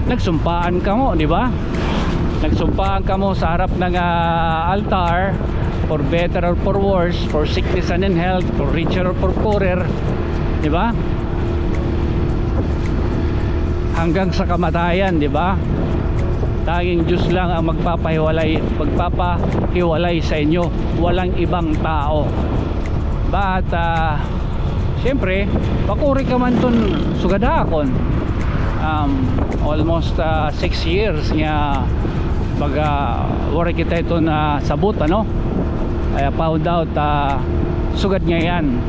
nagsumpaan kamo, di ba? Nagsumpaan kamo sa harap nga altar, for better or for worse, for sickness and in health, for richer or for poorer. Di ba? Hanggang sa kamatayan, di ba? Tanging Diyos lang ang magpapahiwalay, magpapahiwalay sa inyo. Walang ibang tao. But, ah, siyempre, makuri ka man ton sugad ha akon. Um, almost, ah, six years nga baga waray kita iton, ah, sabot, ano? I found out, ah, sugad ngay-an.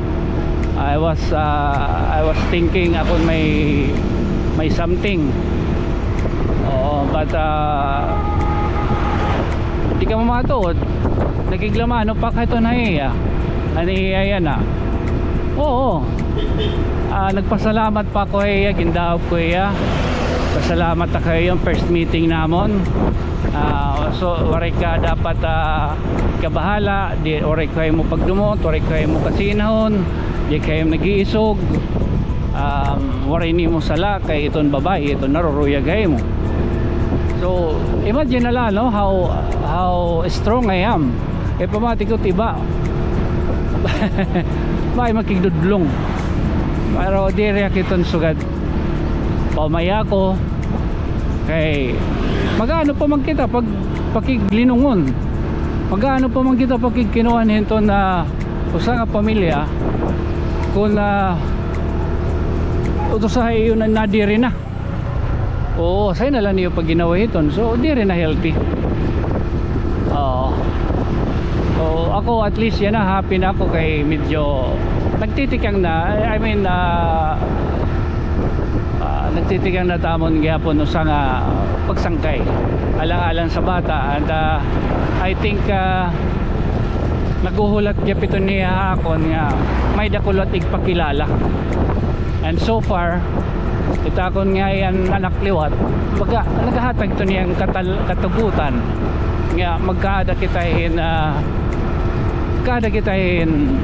I was, ah, I was thinking akon may, may something. Oo, but, ah, di ka mamatuod. Nakiglamano pa ka iton ha iya. An iya yana. Oo. Ah, nagpasalamat pa ako ha iya, gindahop ko hiya. Pasalamat ako ha iyo, first meeting namon. Ah, so, waray ka dapat, ah, kabahala, di, waray ka imo pagdumot, waray ka imo kasinahon, di ka imo nag-iisog. Um, waray nimo sala kay iton babaye, iton naruruyag ha imo. So, imagine na la, no, how, how strong I am. Kay pamati ko, tiba. May makigdudlong. Pero diri ak iton sugad. Paumaya ako. Kay, mag-ano pa man kita pag pakiglinungon? Mag-ano pa man kita pakigkinuan hinton na usa nga pamilya, kun, ah, utosahay iyo na, nadiri na. Oo, asay na la niyo pag-inaway hiton. So, diri na healthy. Oo. So, ako at least yana, happy na ako kay medyo nagtitikang na. I mean, ah, ah, nagtitikang na ta amon gihapon usa nga pagsangkay. Alang-alang sa bata. And, ah, I think, ah, Naghuhulat gihap ito niya ha akon nga may-ada ko liwat igpakilala. And so far, it akon nga iyan anak liwat, baga, naghahatag ito niyan katal-, katugutan nga magkaada kita hin, ah, kaada kita hin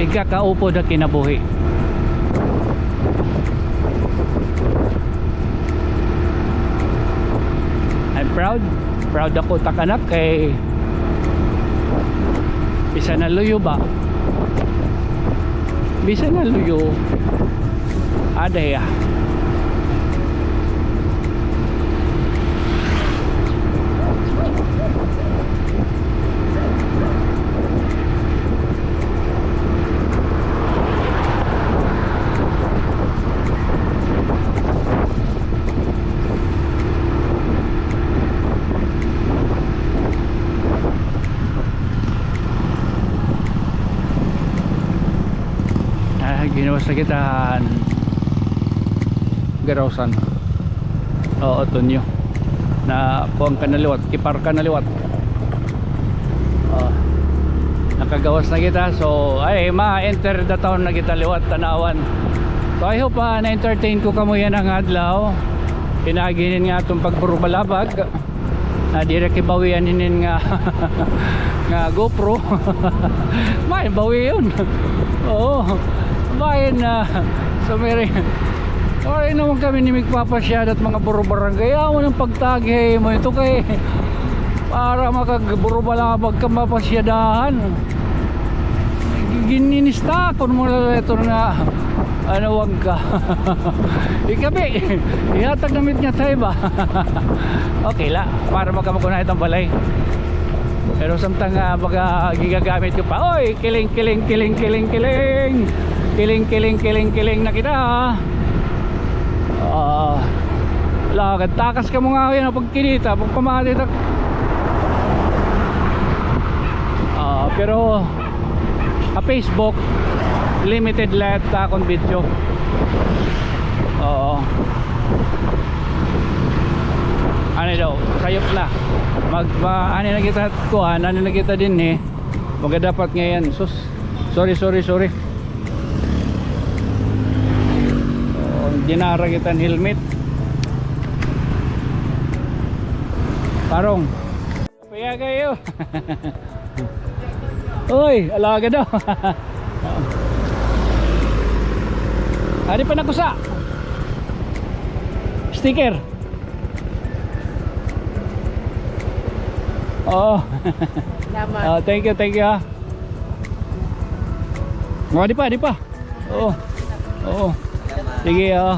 igkakaupod ha kinabuhi. I'm proud. Proud ako tak anak kay bisan na luyo ba? Bisan na luyo. Ada hiya. Ah, ginawas na kita han Garawsan. Oo, Tonyo. Na kuan ka na liwat, kipar ka na liwat. Oh. Nakagawas na kita. So, ay, ma-enter the town na kita liwat, Tanauan. So, I hope, ah, na-entertain ko kamo yana nga adlaw. Pinaagi hinin nga aton pagburubalabag. Na diri kibawian hinin nga, nga GoPro. May bawion. Oo. May na. So, may, ay naman kami ni migpapasyada hit mga buro-barangay. Amo nang pagtaghi mo ito kay para makagburubalabag ka mapasyadahan. Gininista ko mo na ito nga, ano, wag ka. Ikabi, ihatag namit nga tayo ba? Okay la, para magkamagunay itong balay. Pero samtang, ah, baga gigagamit ko pa. Oy, kiling, kiling, kiling, kiling, kiling. Kiling, kiling, kiling, kiling na kita. Ah, lagad takas ka mo nga yan, pagkinita, pagpamati, tak-, ah, pero ha Facebook, limited la it akon video. Oo. Ano daw, sayop na. Mag, ma, ano na kita, kuan, ano na kita dinhi. Magadapat ngayon, sus. Sorry, sorry, sorry. Oh, dinara kita hin helmet. Parong. Kaya kayo. Uy, alaga daw. Adi pa nakusa. Sticker. Oo. Salamat. Oh, thank you, thank you, ah. Oh, di pa, di pa. Oo. Oo. Sige, oo.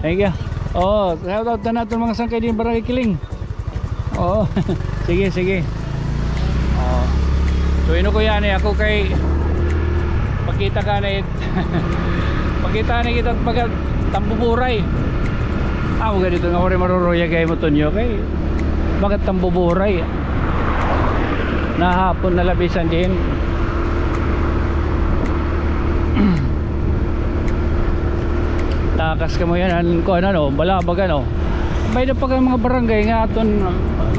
Thank you. Oo, shout out na naton mga sangkay din Barangay Kiling. Oo. Sige, sige. Oo. So, ino ko yan eh. Ako kay pakita ka na it. Pakita na kita pag tambuburay. Ah, mga dito nga uri maruruya kay mo, Tonyo, kay bakit tambuburay? Nahapon na labisan din. Takas ka mo yan, an, kuan, ano, balabag, ano. May na pa kay mga barangay nga aton,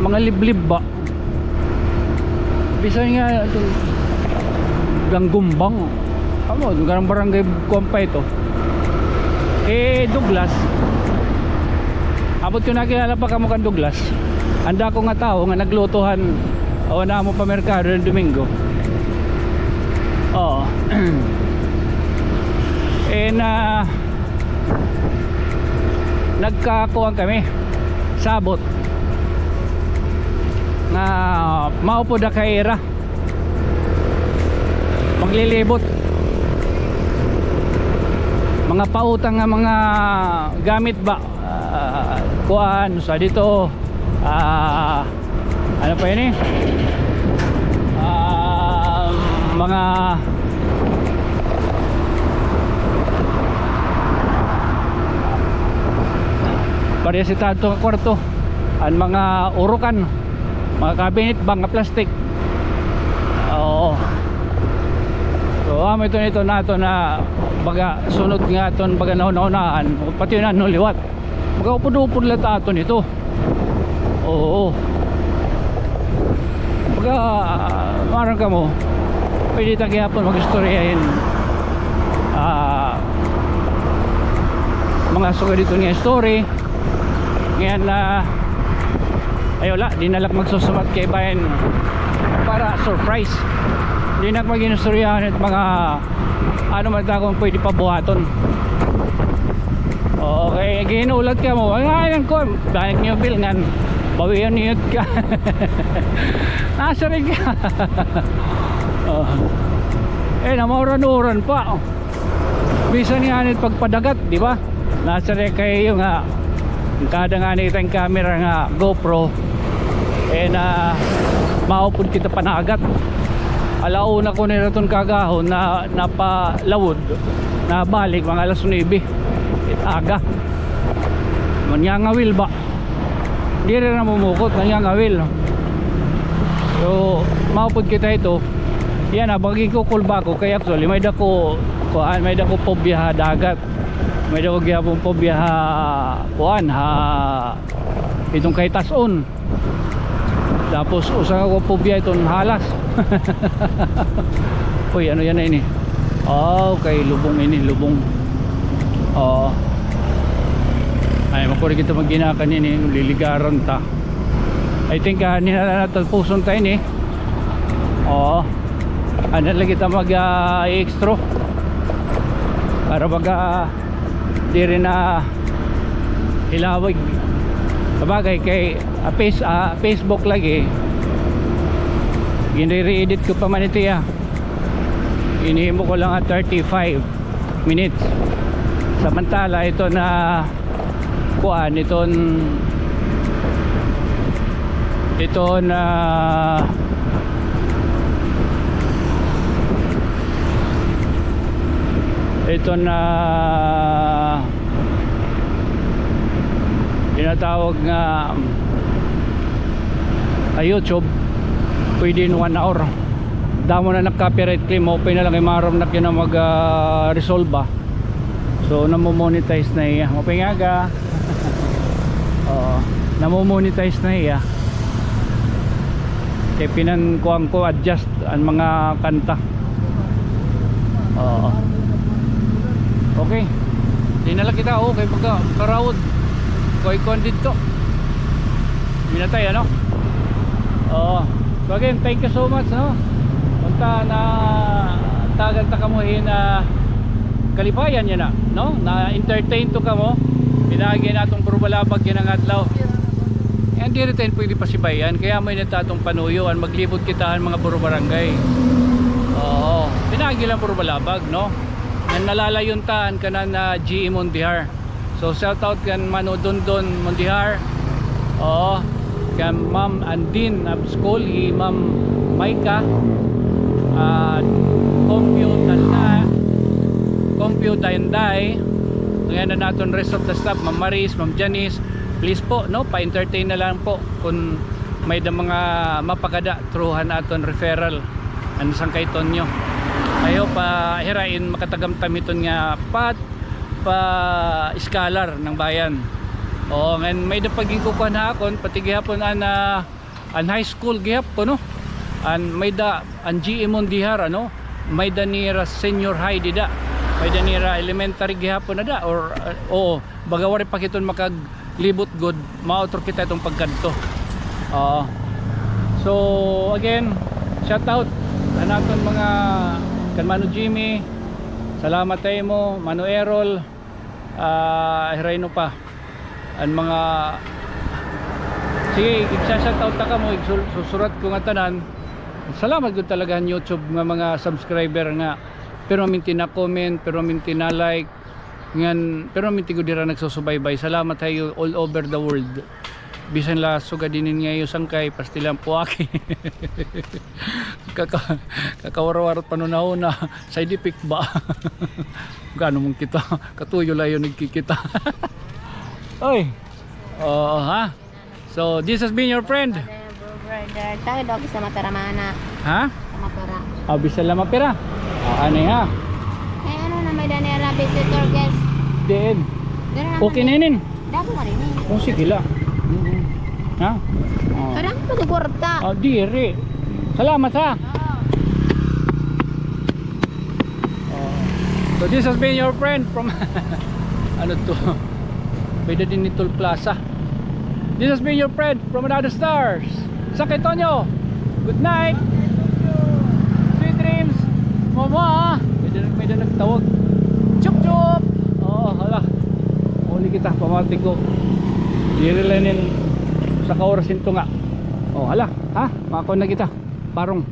mga liblib ba? Bisan nga aton Ganggumbang. Amo, garang barangay kuan pa ito. Eh, Douglas. Abot ko nakilala pa kamo kan Douglas. Anda ko nga tawo nga nagluto han, o, na amo pa merkado ng Domingo. Oo. Eh, na, nagkakuan kami. Sabot. Nga, maupod na kay ira. Maglilibot. Mga pautang nga mga gamit ba? Ah, kuan, sa dito. Ah, ano pa ini? Ah, mga pareha sita adto nga kwarto. An mga urukan, mga cabinet ba nga plastic. Oo. So, amo ito nito nato na baga sunod nga aton baga nahunahunaan, pati na ano liwat. Baga upod-upod la ta aton ito. Oo. Pagka, ah, maaram kamo, pwede ta gihapon mag-istorya hin, ah, mga sugad hiton nga story. Ngan, ah, ay wala, di na la ak magsusumat kay bahin para surprise. Di na ak mag-inistorya hin mga ano man ta kon pwede pabuhaton. Okay, ginulat kamo. Ay, ay, ang kuwan. Balik niyo, Bill, ngan bawian niyo ka. Nasiring ka. Oh. Eh, namauran-uran pa. Bisan nga anit pagpadagat, di ba? Nasiring kayo nga kada nga anit an camera nga GoPro, eh, na maupod kita panagat. Ala una ko nira ton kagahon na napalawod, nabalik mga alas nuebe. It aga. Manyangawil ba? Diri na mumukot, nanyangawil. So, maupod kita ito. Yana, bagi ko kulba ko kay actually may dako, kuan, may dako phobia ha dagat. May dako gyapon phobia ha, kuan, ha, itong kay tas-on. Tapos usa nga phobia iton halas. Uy, ano yana ini? Ah, okay, lubong ini, lubong. Oo. Ay, makuri kita magginakan ini, liligaran ta. I think, ah, nina na talpuson ta ini. Oo. Ano lagi ta mag, ah, extra para baga diri na hilawig. Sabagay kay, ah, face-, ah, Facebook lagi. Ginire-edit ko pa man ito, ah. Inihimo ko lang at thirty-five minutes. Samantala ito na kuan, iton, iton, ah, iton, ah, tinatawag nga, ah, YouTube, pwede in one hour. Damo na nag-copyright claim, maupay na la kay maaram na ak yana mag, ah, resolba. So, namo-monetize na hiya. Maupay nga aga. Oo. Namo-monetize na hiya. Kay pinankuan ko, adjust an mga kanta. Oo. Okay. Di na la kita, okay, pagka karawod. Koy kuan didto. Di na tayo, ano? Oo. So again, thank you so much, no? Unta natagan ta kamo hin, ah, kalipayan yana, no? Na-entertain to kamo. Pinaagi naton Burubalabag yana nga adlaw. And diri ta hin pwede pasibayan, kay amo ini it aton panuyo, an maglibot kita han mga Buru Barangay. Oo. Pinaagi la han Burubalabag, no? An nalalayon ta han kanan, ah, G E Mondihar. So, shout out kan Mano Dondon Mondihar. Oo. Kan Ma'am Andin Abscol, hi Ma'am Maika. Ah, Compio Tanda-, Compio Dayanday. Ngayon na naton rest of the staff, Ma'am Maris, Ma'am Janice. Please po, no, pa-entertain na lang po kon may-ada mga mapakada through han aton referral, an Sangkay Tonyo. I hope, ah, hira in makatagamtam hiton nga path pa-scholar han bayan. Oo, ngan may-ada pa ginkukuan ha akon, pati gihapon an, ah, an high school gihapon, no? An may-ada, an G E Mondihar, ano? May-ada nira senior high dida. May-ada nira elementary gihapon na da, or, uh, oo, baga waray pa kita makaglibot gud, mautro kita iton pagkadto. Oo. So, again, shout out an aton mga, kan Mano Jimmy, salamat ha imo, Mano Errol, ah, hira hino pa. An mga, sige, igsa-shout out ta kamo, igsul-, susurat ko nga tanan. Salamat gud talaga han YouTube nga mga subscriber nga pirmaminti na-comment, pirmaminti na-like, ngan pirmaminti gud hira nagsusubaybay. Salamat ha iyo all over the world. Bisan la sugad hinin nga iyo sangkay, pastilan po aki. Kaka-, kakawarawara't panunahon na side effect ba? Gano man kita, katuyo la iyo nagkikita. Oy. Oo, ha? So, this has been your friend. Brother, brother. Tayo daw sa Mataramana. Ha? Sa Matara. Ah, bisan la mapira. Ah, ano ha? Eh, ano na may-ada nira visitor guest? Diin. Dara naman. Okay na inin. Dako na rin eh. Oh, sige la. Mm-mm. Ha? Oh. Kadako pa sa kwarta. Ah, diri. Salamat, ha. Oh. So this has been your friend from ano to? Pwede din ni Toll Plaza. This has been your friend from another stars. Sakay Tonyo. Good night. Sweet dreams. Mama. May da, may da nagtawag. Chup chup. Oh, hala. Uli kita, pamati ko. Diri la inin sa ka oras hin tunga. Oh, hala. Ha? Makakuan na kita. Parong.